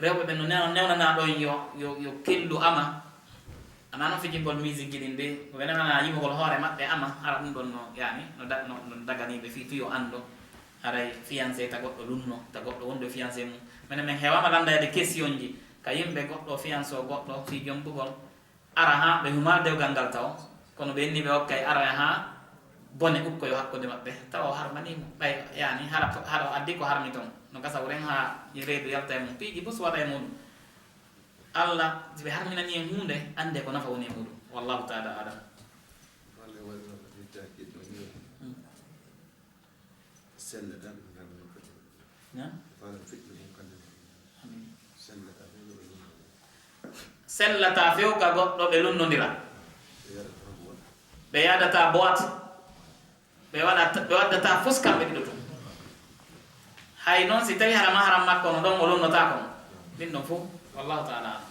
Rewɓe ɓen no newn-, newnanaa ɗon yo, yo, yo kellu ama. Ana non fijingol musique ji ɗin de, ko ɓe newnanaa yimugol hoore maɓɓe ama, hara ɗum ɗon no, yaani, no da-, no, no daganii ɓe fii tu yo anndu. Haray fiancé ta goɗɗo lunno, ta goɗɗo wondu e fiancé mum. Menen men heewaama lanndayde question ji ka yimɓe goɗɗo fiancé goɗɗo fii jombugol. Ara haa ɓe humaa dewgal ngal taw, Kono ɓe inni ɓe okkay aroya haa bone ukkoyo hakkunde maɓɓe, tawa o harmanii mo. Ɓay yani hara, hara o addi ko harmi ton, no gasa wuren haa reedu yalta e mum, piiji bus waɗa e muɗum. Alla, si ɓe harminanii en huunde, anndee ko nafa woni e muɗum. Wallahu taala alam. Walla walla littaakiiɗo ni. Mm. Sella tan, ngam no foti. Na? Wala fitna en kadi. Amin. Sella tan, ɓe lunno. Sellataa few ka goɗɗo ɓe lunnondira. Ɓe yaɗata tan boîte. Ɓe yaɗataa boîte. Ɓe waɗata, ɓe waddataa fus kamɓe ɗiɗo tun. Hay non si tawi hara maharam makko no ɗon o lunnotaako mo. Ɗin ɗon fow, wallahu taala alam.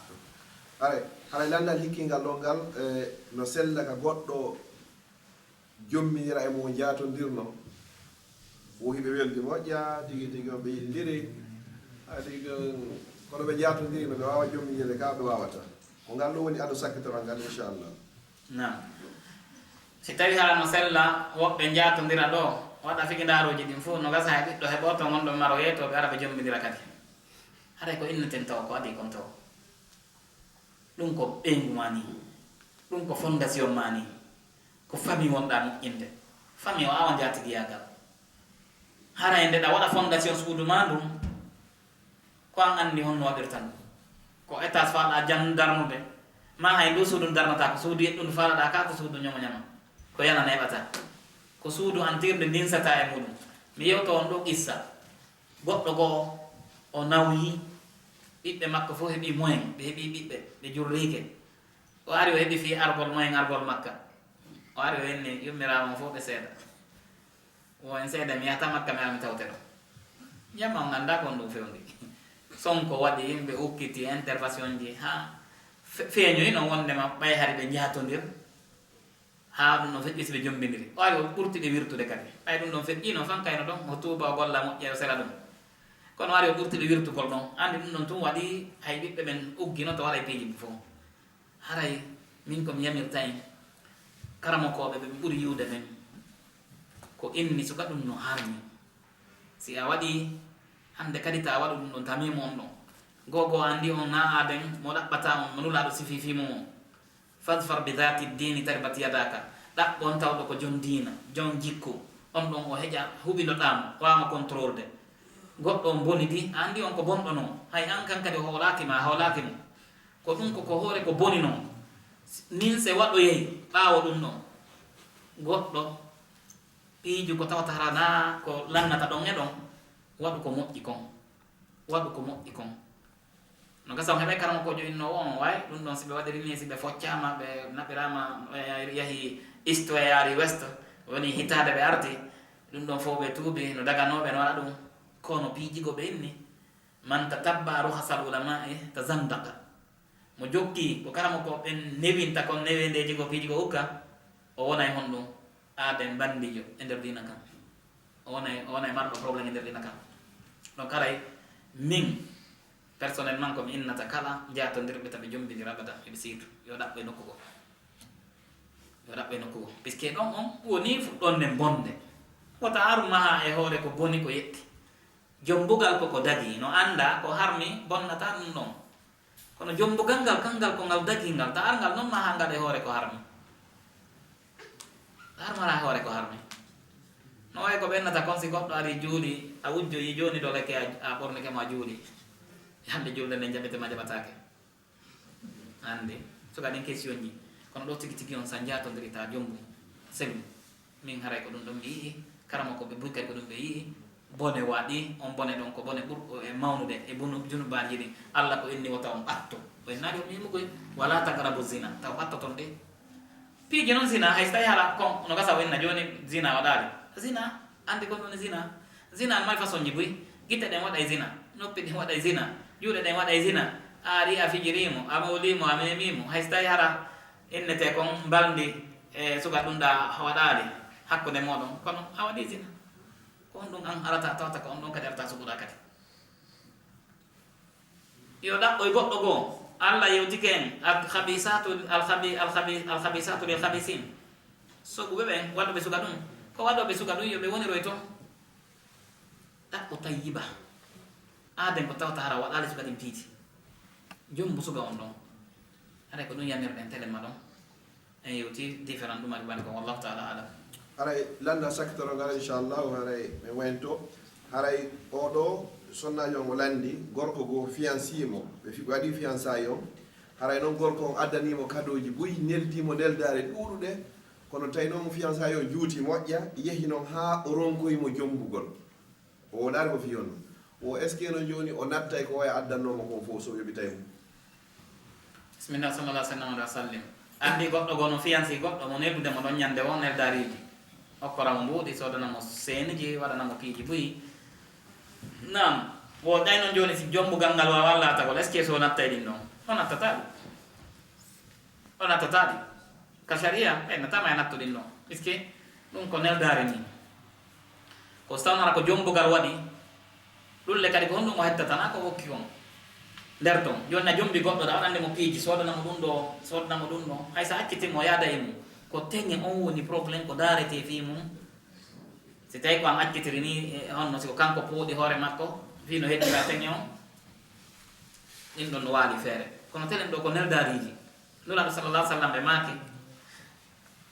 Haray, haray lanndal hikkingal ɗon ngal, eh, no sella ka goɗɗo jommbindira e mo jaatondirno. Wo hiɓe weldi moƴƴa, tigi tigi on ɓe yiɗindiri. Haa tigi on, kono ɓe jaatondiri no ɓe waawa jommbindirde ka ɓe waawataa. Ko ngal ɗum woni ado sakkitoral ngal, inchallah. Naam. Si tawi hara no sella, woɓɓe jaatondira ɗoo, waɗa figindaaruuji ɗin fow, no gasa hay ɓiɗɗo heɓooto ngon ɗon maro yeetoo, ɓe ara ɓe jommbindira kadi. Haray ko inneten taw ko adii kon taw. Ɗum ko ɓeyngu maa nii. Ɗum ko fondation maa nii. Ko famille wonɗaa moƴƴinde. Famille o awa njaatigiyaagal. Haray nde ɗa waɗa fondation suudu maa ndun, ko an anndi honno waɗirta ndu. Ko étage faalaɗaa jan darnude, maa hay ndu suudu ndu darnataa, ko suudu yeɗɗundu faalaɗaa ka, ko suudu ñomo ñama. Ko yana neeɓataa. Ko suudu antirnde ndinsataa e muɗum. Mi yewto on ɗoo qissa. Goɗɗo goo, o nawyi, ɓiɓɓe makko fow heɓii moyen, ɓe heɓii ɓiɓɓe, ɓe jurriike. O ari, o heɓi fii argol moyen, argol Makka. O ari, o inni yummiraawo on fow ɓe seeda. Wo en seeda, mi yahata Makka, mi ara mi tawte ɗon. Jama on anndaa ko on ɗum fewndi. Sonko waɗi, yimɓe ukkiti, intervention ji, haa fe-, feeñoyi non wondema ɓay hari ɓe njaatondir. Haa ɗum ɗon feƴƴi si ɓe jommbindiri. O ari o ɓurti ɓe wirtude kadi. Ɓay ɗum ɗon feƴƴiino fan kayno ɗon, o tuuba, o golla moƴƴere, o sela ɗum. Kono o ari o ɓurti ɓe wirtugol ɗon. Anndi ɗum ɗon tun waɗi hay ɓiɓɓe ɓen uggino to waɗay piiji fow. Haray min ko mi yamirta en, karamokooɓe ɓe ɓuri yi'ude men, ko inni suka ɗum no harmi. Si a waɗii, hannde kadi taa waɗu ɗum ɗon tamiimu on ɗon. Goo goo anndi on naa aaden mo ɗaɓɓataa on, mo Nulaaɗo sifii fii mum on. Fadfar bi daati diini taribat yadaaka. Ɗaɓɓu on tawɗo ko jon diina, jon jikku. On ɗon o heƴa, huɓindoɗaa mo, waawa mo contrôle de. Goɗɗo on bonidi, a anndi on ko bonɗo non. Hay an kan kadi o hoolaaki ma, a hoolaaki mo. Ko ɗum ko, ko hoore ko boni non. Nin se waɗoyay ɓaawo ɗum ɗon. Goɗɗo piiju ko tawata hara naa ko lannata ɗon e ɗon, waɗu ko moƴƴi kon. Waɗu ko moƴƴi kon. No gasa on heɓay karamokoojo innoowo on, way, ɗum ɗon si ɓe waɗiri nii, si ɓe foccaama, ɓe naɓiraama, ɓe yahi East, ɓe yaari West, woni hitaande ɓe arti, ɗum ɗon fow ɓe tuubi, no daganoo ɓe no waɗa ɗum. Kono piiji goo ɓe inni, man tatabba'a rukhasal ulama'i tazandaqa. Mo jokki ko karamokooɓe ɓen newinta kon neweendeeji goo piiji goo ukka, o wonay honɗum? Aaden banndiijo e nder diina kan. O wonay, o wonay marɗo problème e nder diina kan. Donc haray min, personnellement, ko mi innata kala jaatondirɓe ta ɓe jommbindira abada, eɓe siitu. Yo ɗaɓɓoy nokku goo. Yo ɗaɓɓoy nokku goo. Puisque ɗon on woni fuɗɗonde bonde. Wota aru maha e hoore ko boni ko yetti. Jombugal ko ko dagii, no anndaa ko harmi bonnataa ɗum ɗon. Kono jombugal ngal, kangal ko ngal dagii ngal, ta ar ngal non maha ngal e hoore ko harmi. Ta ar mara e hoore ko harmi. No wayi ko ɓennata kon si goɗɗo ari juuli, a wujjoyi jooni ɗo leke a, a ɓornike mo a juuli. Hannde julde nden jaɓete ma jaɓataake. Anndi, suka ɗin question ji. Kono ɗo tigi tigi on sa jaatondiri ta jombu, selu. Min haray ko ɗum ɗon mi yi'i, karamokooɓe buy kadi ko ɗum ɓe yi'i. Bone waɗi, on bone ɗon ko bone ɓurɗo e mawnude e bunu-, junubaaji ɗin. Alla ko inni wota on ɓatto. O innaali on mimugoy, wala taqrabu zina. Taw ɓattoton ɗe. Piiji non zina, hay so tawi hara kon, no gasa o inna jooni zina waɗaali. Zina, anndi kon ɗon zina. Zina no mari façon ji buy. Gite ɗen waɗay zina, noppi ɗin waɗay zina, juuɗe ɗen waɗay zina. A ari a fijirii mo, a mowlii mo, a memii mo. Hay so tawi hara innetee kon mbalndi e suka ɗum ɗa waɗaali hakkunde mooɗon, kono a waɗii zina. Ko on ɗum an arata tawata ko on ɗon kadi arata suɓuɗa kadi. Yo ɗaɓɓoy goɗɗo goo. Alla yewtike en, al-khabisatu, al-khabi-, al-khabi-, al-khabisatu lil-khabisin. Soɓuɓe ɓen, waɗuɓe suka ɗum. Ko waɗooɓe suka ɗum, yo ɓe woniroy ton. Ɗaɓɓo tayyiba. Aaden ko tawata hara waɗaali suka ɗin piiji. Jombu suka on ɗon. Haray ko ɗum yamirɗen telemma ɗon. En yewti différent ɗum ari bani kon, wallahu ta'ala alam. Haray landa sakitoro ngal, inchallahu, haray men waynto. Haray oo ɗoo sonnaajo on o landi, gorko goo fiyansii mo, ɓe fi-, waɗi fiyansaay on. Haray non gorko on addanii mo kadooji buy, neldii mo neldaare ɗuuɗuɗe, kono tawi non mo fiyansaay on juuti moƴƴa, yehi non haa o ronkoyi mo jombugol. O woodaani ko fii honno. Wo est-ce que non jooni o nattay ko oya addannoo mo kon fof so o yoɓitay mo? Bismillah, sallallahu alaihi wa sallam. Anndi goɗɗo goo no fiyansi goɗɗo mo neldude mo ɗon ñande woo, neldaariiji. Okkora mo mbuuɗi, soodana mo seeniji, waɗana mo piiji buy. Naam, wo ɗay non jooni si jombugal ngal waawaa laatagol, est-ce que so o nattay ɗin ɗon? O nattataa ɗi. O nattataa ɗi. Ka sharia, ɓe nattaa ma e nattude ɗin ɗon. Puisque ɗum ko neldaare nii. Ko si tawno hara ko jombugal waɗi, ɗum le kadi ko honɗum o hettata, naa ko o okki kon nder ton. Jooni na jombi goɗɗo, ɗa waɗande mo piiji, soodana mo ɗum ɗoo, soodana mo ɗum ɗoo. Hay so a accitii mo, o yaada e mum. Ko teŋe on woni problème, ko daaretee fii mum. Si tawii ko an accitiri nii, e honno si ko kanko pooɗi hoore makko, fii no heddira teŋe on, ɗin ɗon no waali feere. Kono telen ɗoo ko neldaariiji. Nulaaɗo sallallahu alaihi wa sallam ɓe maaki,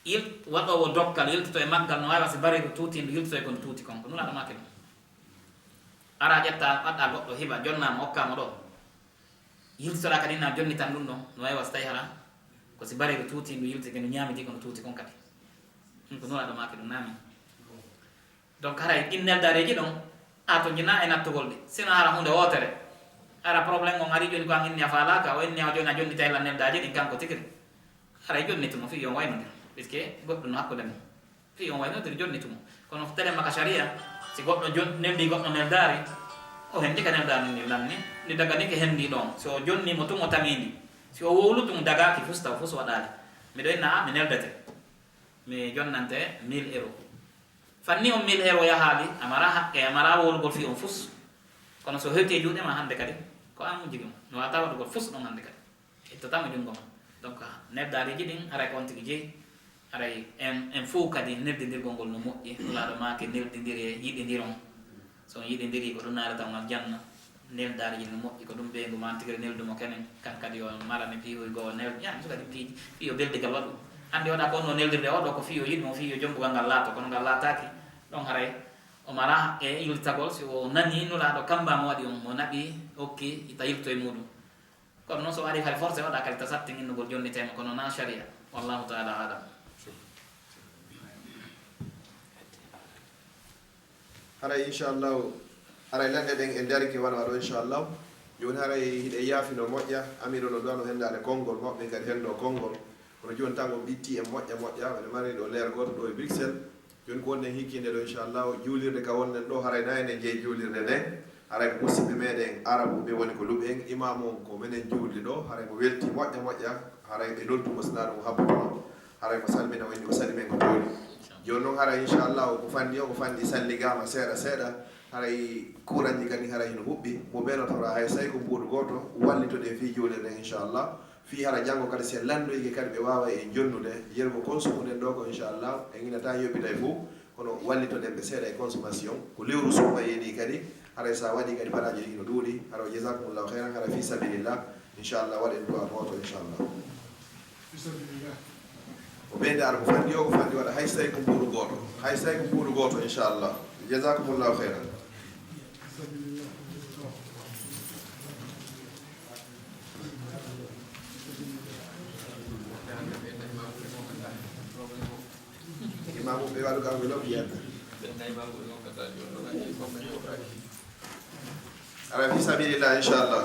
yil-, waɗoowo dokkal yiltoto e maggal no waawi wa si bareeru tuutiindu yiltoto e kono tuuti kon. Ko Nulaaɗo maaki ɗum. Araa ƴettaa, ɓaɗɗaa goɗɗo hiba, jonnaa mo, okkaa mo ɗoo. Yiltotoɗaa kadi na jonnitan ɗum ɗon, no waawi wa si tawii hara ko si bareeru tuutiindu yiltike ndu ñaamiti kono tuuti kon kadi. Ɗum ko Nulaaɗo maaki ɗum naami. Donc, haray ɗin neldaareeji ɗon, a tonjinaa e nattugol ɗi. Sino hara huunde wootere. Hara problème on ari jooni ko an inni a faalaaka, o inni a jooni a jonnitay lan neldaaji ɗin kanko tigi. Haray jonnitu mo fii yo on waynondir. Puisque goɗɗum no hakkunde mon. Fii yo on waynondir, jonnitu mo. Kono telen ma ka sharia, si goɗɗo jon-, neldi goɗɗo neldaari, o hendi ka neldaari ndi lanni, ndi daganike hendi ɗon. Si o jonni mo tun o tamii ndi. Si o wowlu tun dagaaki fus taw fus waɗaali. Miɗo inna a, mi neldete. Mi jonnante mille euros. Fanni on mille euros yahaali, a maraa haqqe, a maraa wowlugol fii on fus. Kono so hewti e juuɗe ma hannde kadi, ko an jogii mo. Mi waawataa waɗugol fus ɗon hannde kadi. Ittataa mo junngo ma. Donc, neldaareeji ɗin, haray ko on tigi jeyi. Haray en, en fow kadi neldindirgol ngol no moƴƴi. Nulaaɗo maaki neldindiree, yiɗindiron. So on yiɗindirii, ko ɗum naatata on aljanna. Neldaareeji no moƴƴi, ko ɗum ɓeyngu maa tigi neldu mo kenen. Kan kadi o marani piihoy goo o nel-, yaa, so kadi piiji, fii yo beldigal waɗu. Anndi waɗa ko on no neldirde o ɗoo, ko fii yo yiɗu mo, fii yo jombugal ngal laato, kono ngal laataaki. Ɗon haray o maraa e yiltagol, si o nanii Nulaaɗo kamba mo waɗi on, mo naɓi, okki, ita yilto e muuɗum. Kono non so waɗi hay forcé waɗa kadi ta sattin innugol jonnitee mo, kono na sharia. Wallahu ta'ala a'lam. Haray, inchallahu, haray lanɗe ɗen e ndarike wano waɗo, inchallahu. Jooni haray hiɗen yaafino moƴƴa, Amiru no duwano hendaade konngol, mawɓe ɓen kadi henndo konngol. Kono jooni tan on ɓitti en moƴƴa moƴƴa, miɗo mari ɗo leer gooto ɗo e Bruxelles. Jooni ko wonɗen hikkiinde ɗo, inchallahu, juulirde ka wonɗen ɗo, haray na enen jeyi juulirde nden. Haray ko musidɓe meɗen Arabuɓe woni ko luɓi en, imaamu on ko menen juulde ɗo, haray mo welti moƴƴa moƴƴa, haray ɓe noddu mo, sinaa ɗum o habbotono. Haray ko salmina o inni, o sali men ko tooni. Jooni non, haray inchallahu, ko fanndi o, ko fanndi salligaama seeɗa seeɗa, haray kuuranji kadi haray hino huɓɓi. Mo benotora hay so tawi ko mbuuɗu gooto, wallitoɗen fii juulirde nden, inchallah. Fii hara janngo kadi, si en lanndoyike kadi, ɓe waawa en jonnude. Yeru ko konsumu ɗen ɗoo ko, inchallah, en inataa yoɓitay fow, kono wallitoɗen ɓe seeɗa e consommation. Ko lewru suumayee nii kadi, haray so a waɗii kadi, baraaji ɗin no ɗuuɗi. Hara wa jazakumullahu khairan, hara fii sabilillah. Inchallah, waɗen du'a gooto, inchallah. Ko ɓeyde ara ko fanndi o, ko fanndi waɗa, hay so tawi ko mbuuɗu gooto. Hay so tawi ko mbuuɗu gooto, inchallah. Jazakumullahu khairan. Imaamu ɓe waɗu kam enveloppe yiyata. Ala fi sabilillah, inchallah.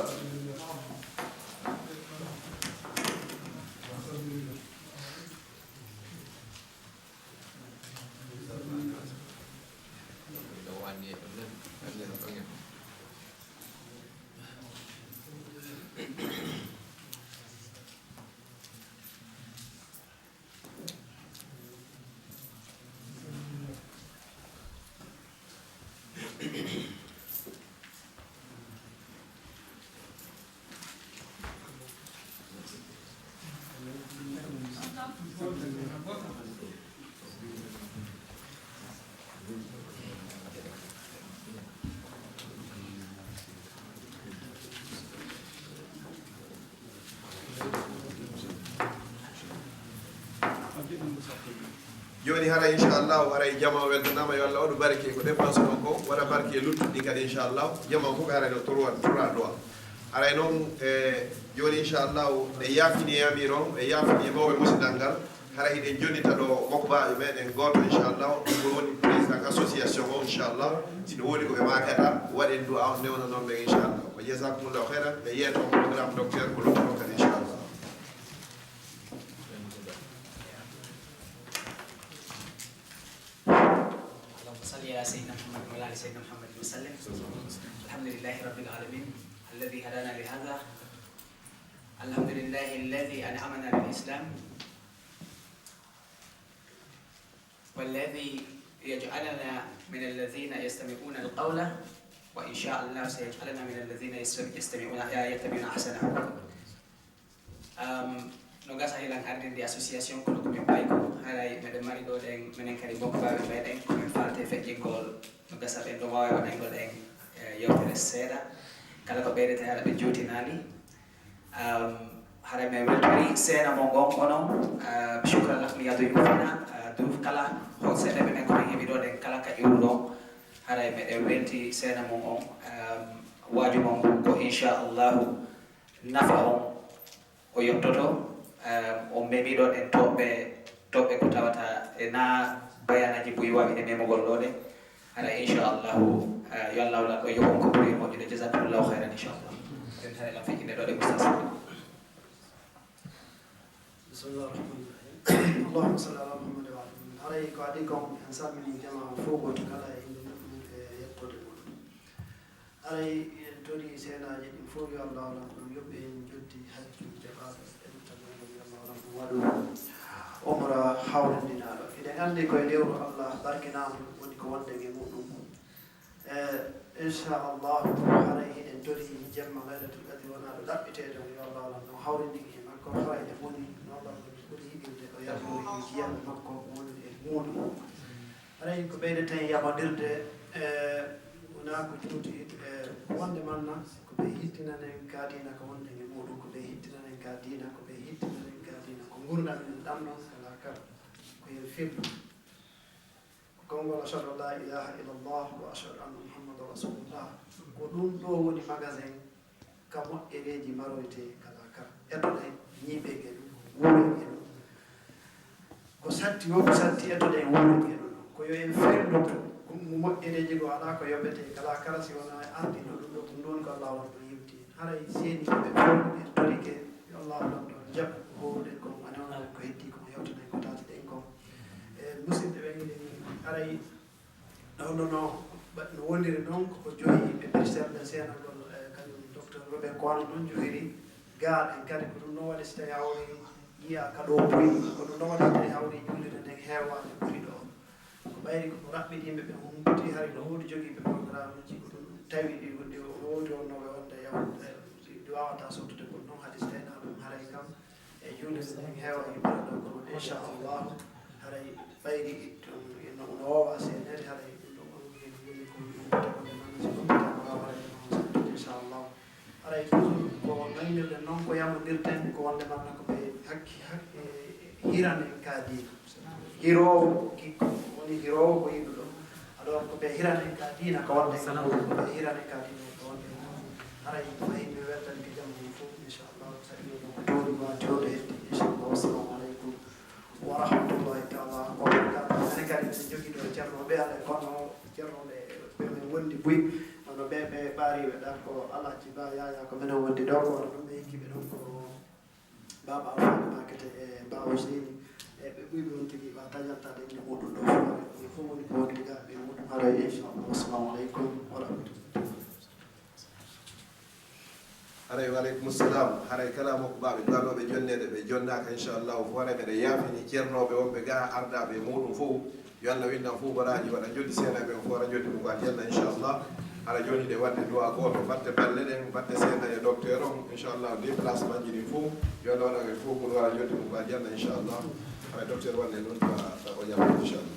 Jooni haray, inchallahu, haray jama o weltanaama, yo Allah waɗu barke ko ɗen fansuno ko, waɗa barke luttuɗi kadi, inchallahu. Jama fof haray no trois, trois doigts. Haray noon, e, jooni, inchallahu, ɓe yaafini e Amir on, ɓe yaafini e mawɓe musidal ngal. Haray hiɗen jonnita ɗo mokbaaɓe meɗen gooto, inchallahu, ɗum ko woni président association o, inchallahu. Si no woodi ko ɓe maakata, waɗen du'a on, newna noon ɓe, inchallahu. Wa jazakumullahu khairan. Ɓe yeeto on programme docteur ko luttuɗo kadi, inchallahu. اللهم صل على سيدنا محمد وعلى آل سيدنا محمد وسلم. الحمد لله رب العالمين الذي هدانا لهذا. الحمد لله الذي أنعمنا بالإسلام والذي يجعلنا من الذين يستمعون القول، وإن شاء الله سيجعلنا من الذين يستمعون، يتبعون أحسنه. Um, no gasa hilan ardinde association kono ko min ɓay ko haray meɗen mari ɗo ɗen menen kadi mokbaaɓe meɗen ko min falte feƴƴingol no gasa ɓen ɗo waawi waɗangol en, eh, yewtere seeɗa kala ko ɓeydete haɗa ɓe juutinaali. Um, haray min weltori seena mon ngon onon, uh, shukran lakum ya duyufana, uh, duf kala hol seeɗa ɓe men ko min heɓi ɗo ɗen kala ka iwru ɗon. Haray meɗen welti seena mon on, um, waaju mon ngun ko inchallahu nafa on o yottoto, eh, on memiɗo ɗen toɓɓe, toɓɓe ko tawata e na bayanaaji buy waawide memugol ɗo ɗe. Hara inchallahu, eh, yo Allah wala ɗo yoɓon ko ɓuri e moƴƴude. Jazakumullahu khairan inchallah. Ɗen haray lan feƴƴinde ɗo ɗe Oustaz. Bismillah rahman rahim. Allahumma salli ala Muhammad wa ala ali Muhammad. Haray ko adi kon en salmini jama fof goto kala e innde mum e yettode mum. Haray en torii seenaaji ɗin fof, yo Allah waɗan ɗum yoɓɓe en joddi hajju jaɓaaɗo, en tagoyɗo, yo Allah waɗan ɗum waɗu umra hawrindinaaɗo. Hiɗen anndi ko e lewru Allah barkinaandu woni ko wonɗen e muɗum. E, inchallahu, haray hiɗen torii jemma Laylatul Qadri wonaaɗo ɗaɓɓiteede on, yo Allah waɗan ɗum hawrindin e makko, haray en woni no Allah ɓuri yiɗirde, o yarnori e jiyaaɓe makko wonde e muɗum. Haray ko ɓeydeten yaɓondirde, e, wonaa ko juuti, e, ko wonde manna, ko ɓe hittinanen ka diina ko wonɗen e muɗum, ko ɓe hittinanen ka diina, ko ɓe hittinanen ka diina, ko ngurndan men ɗan ɗon kala kala, ko yo firdu. Konngol ashhadu an la ilaha illallah wa ashhadu anna Muhammadan rasulullah, ko ɗum ɗo woni magasin ka moƴƴereeji maroytee kala kala. Etoɗen ñiiɓen e ɗum, wuuren e ɗum. Ko satti woo, ko satti etoɗen, wuuren e ɗum. Ko yo en fendoto, ko moƴƴereeji goo alaa ko yoɓetee kala kala si wonaa e ardino ɗum ɗo, ko ɗum ɗon ko Allah on ɗon yewti en. Haray seeni ɓe fof en torike, yo Allah on ɗon jaɓu ko howruɗen kon, a newna men ko heddii kon, yewtanen ko taatiɗen kon. E, musidɓe ɓen, haray Ɗo no, no, no woniri noon, ko joyi ɓe ɓirtel ɓe seenagol, e, kañum docteur Robert Kouano noon johiri. Gaa ɗen kadi ko ɗum noon waɗi si tawi hawri yiya ka ɗo buy, ko ɗum noon waɗi si tawi hawri juulirde nden heewaani ɓuri ɗo. Ko ɓayri ko raɓɓiɗiiɓe ɓe humpiti, hari no woodi jogiiɓe programme uji, ko ɗum tawi ɗi, ɗi, no woodi wonnooɓe wonde yahude, ɗi, ɗi waawataa sottude, kono noon hadi si tawi na ɗum haray kam, E juulirde nden heewa e ɓura ɗo ko, inchallahu, haray ɓayri ɗum no, no woowa seeneede, haray ɗum ɗo on heen woni ko ɗum wonde man, si ɗum wonde ko haray, inchallahu. Haray toujours ko naynirɗen noon, ko yamondirten, ko wonde man ko ɓe hakki, hak-, e, hiranen ka diina. Hiroowo, ki-, woni hiroowo ko yiɗuɗo. Alors, ko ɓe hiranen ka diina, ko wonde, ko ɓe hiranen ka diina, ko wonde. Haray, ko fayi mi weltanike jam on fof, inchallah. Saɗi o ɗon ko jooɗi ma jooɗo heddi, inchallah. Wassalamu aleykum wa rahmatullahi taala wa barakatuh. Enen kadi, miɗen jogii ɗo ceernooɓe, alay kono ceernooɓe ɓe men wondi buy, hono ɓe, ɓe ɓaariiɓe ɗa ko Alhaji Ba Yaya, ko menen wondi ɗo, ko hono ɗum ɓe hikkiiɓe ɗon ko Baaba Alfaaɓe Maakete e Baawo Seyni, e ɓe ɓuyɓe on tigi, ɓa taƴantaade innde muɗum ɗo fof, haray ɓe fof woni ko wondiga ɓe muɗum, haray inchallah. Wassalamu aleykum wa rahmatullah. Haray wa aleykum salam. Haray kala mokko ɓaaɓe duwanooɓe jonneede, ɓe jonnaaka, inchallah, fof haray meɗen yaafini ceernooɓe wonɓe gaa, ardaaɓe e muɗum fof. Yo Allah windan fof baraaji, waɗa joddi seena e ɓen fof, waɗa joddi mum ko aljanna, inchallah. Hara jooni ɗe waɗde du'a gooto, batte balle ɗen, batte seena e docteur on, inchallah, déplacement ji ɗin fof, yo Allah waɗa ɓe fof, kono waɗa joddi mum ko aljanna, inchallah. Hara docteur waɗde noon du'a, o yalta, inchallah.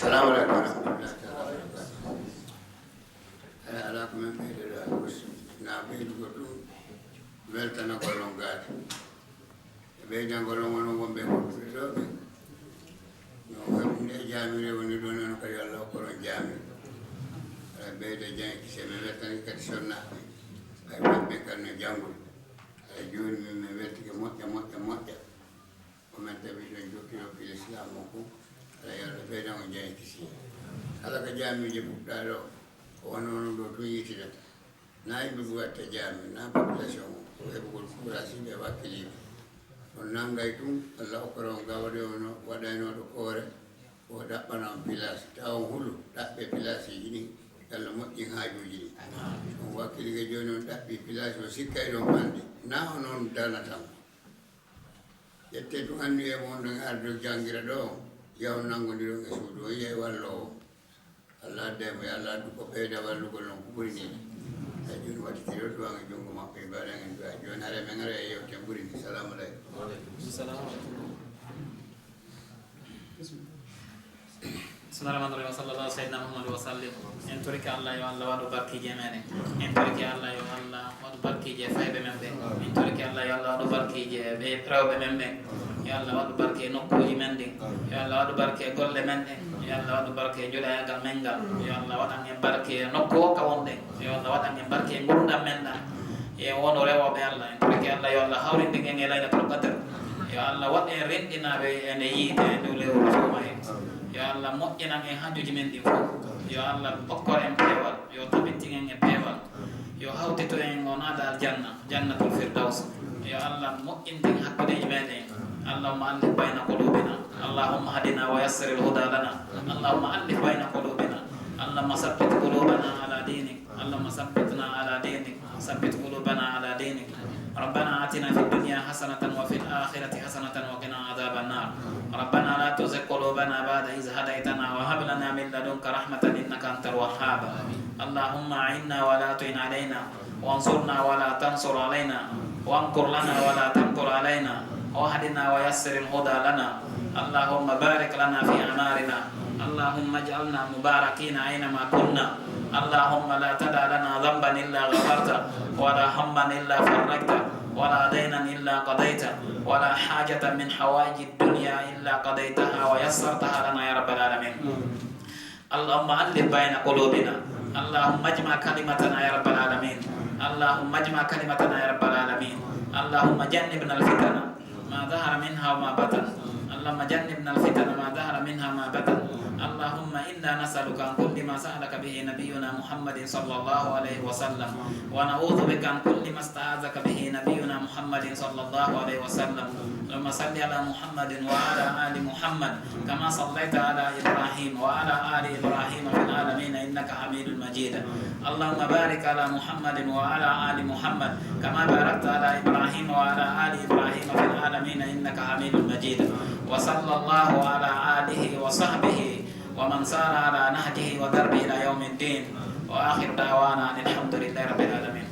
Salaamu aleykum wa rahmatullahi taala wa barakaatuh. Alaa, alaa ko men ɓeydoɗaa, na ɓeydugo tun weltanagol on gaato. E ɓeydangol on onon wonɓe e hoɗuɓe ɗoo ɓe. No on heɓunde e jaamire woni ɗon, non kadi Alla hokkoron jaamire. Alla ɓeyda jam e kise, men weltanike kadi sonnaaɓe. Ɓay wonɓe kan no janngude. Alla jooni min men weltike moƴƴa, moƴƴa, moƴƴa. Ko men tawi ɗon jokki ɗon fii Lislaam on kon, Alla yo Alla ɓeydan on jam e kisi. Kala ka jaamiije fuɗɗaa ɗoo, ko wano onon ɗoo tun yiitidata. Na yimɓe ɓe watta jaami, na population on, ko heɓugol kuuraasiiɓe e wakkiliiɓe. On nanngay tun, Alla okkora on gawade on waɗaynooɗo koore, o ɗaɓɓana on pilaasi. Tawa on hulu, ɗaɓɓe pilaasiiji ɗin, Alla moƴƴin haajuuji ɗin. On wakkilike jooni on ɗaɓɓi pilaasi, o sikkay ɗon fande. Na onon darnata mo. Ƴettee tun anniye mon ɗon e arde jangira ɗoo, yahon nanngondiron e suudu, on yahi walloowo. Alla adday mo, yo Alla addu ko ɓeyda wallugol non ko ɓuri nii. Ay jooni waɗitiro du'an e junngo makko, e mbaɗan en du'a. Jooni hare men ara e yewten ɓuri nii. Salaamu aleykum. Wa aleykum salaam wa rahmatullah. Bismillah. Bismillah rahman rahim. Sallallahu sayyidina Muhammad wa sallim. En torike Alla yo Alla waɗu barkiiji e meɗen. En torike Alla yo Alla waɗu barkiiji e fayɓe men ɓen. En torike Alla yo Alla waɗu barkiiji e ɓe rewɓe men ɓen. Yo Alla waɗu barke e nokkuuji men ɗin. Yo Alla waɗu barke e golle men ɗen. Yo Alla waɗu barke e njulaayagal men ngal. Yo Alla waɗan en barke e nokku o ka wonɗen. Yo Alla waɗan en barke e ngurndan men ɗan. E wonu rewooɓe Alla. En torike Alla yo Alla hawrinde en e Laylatul Qadr. Yo Alla waɗ en renɗinaaɓe e nde yiite e ndu lewru suumayee. Yo Alla moƴƴinan en hajjuuji men ɗin fow. Yo Alla okkor en peewal. Yo tabintin en e peewal. Yo hawtitu en o naada aljanna, jannatul firdaws. Yo Alla moƴƴintin hakkundeeji meɗen. اللهم ألف بين قلوبنا. اللهم اهدنا ويسر الهدى لنا. اللهم ألف بين قلوبنا. اللهم ثبت قلوبنا على دينك. اللهم ثبتنا على دينك. ثبت قلوبنا على دينك. ربنا آتنا في الدنيا حسنة وفي الآخرة حسنة وقنا عذاب النار. ربنا لا تزغ قلوبنا بعد إذ هديتنا وهب لنا من لدنك رحمة إنك أنت الوهاب. اللهم أعنا ولا تعن علينا، وانصرنا ولا تنصر علينا، وامكر لنا ولا تمكر علينا، واهدنا ويسر الهدى لنا. اللهم بارك لنا في أعمارنا. اللهم اجعلنا مباركين أينما كنا. اللهم لا تدع لنا ذنبا إلا غفرته، ولا هما إلا فرجته، ولا دينا إلا قضيته، ولا حاجة من حوائج الدنيا إلا قضيتها ويسرتها لنا يا رب العالمين. اللهم ألف بين قلوبنا. اللهم اجمع كلمتنا يا رب العالمين. اللهم اجمع كلمتنا يا رب العالمين. اللهم جنبنا الفتن ما ظهر منها وما بطن. اللهم جنبنا الفتن ما ظهر منها وما بطن. اللهم إنا نسألك عن كل ما سألك به نبينا محمد صلى الله عليه وسلم، ونعوذ بك عن كل ما استعاذك به نبينا محمد صلى الله عليه وسلم. اللهم صل على محمد وعلى آل محمد كما صليت على إبراهيم وعلى آل إبراهيم في العالمين إنك حميد مجيد. اللهم بارك على محمد وعلى آل محمد كما باركت على إبراهيم وعلى آل إبراهيم في العالمين إنك حميد مجيد. وصلى الله على آله وصحبه ومن سار على نهجه ودربه إلى يوم الدين. وآخر دعوانا أن الحمد لله رب العالمين.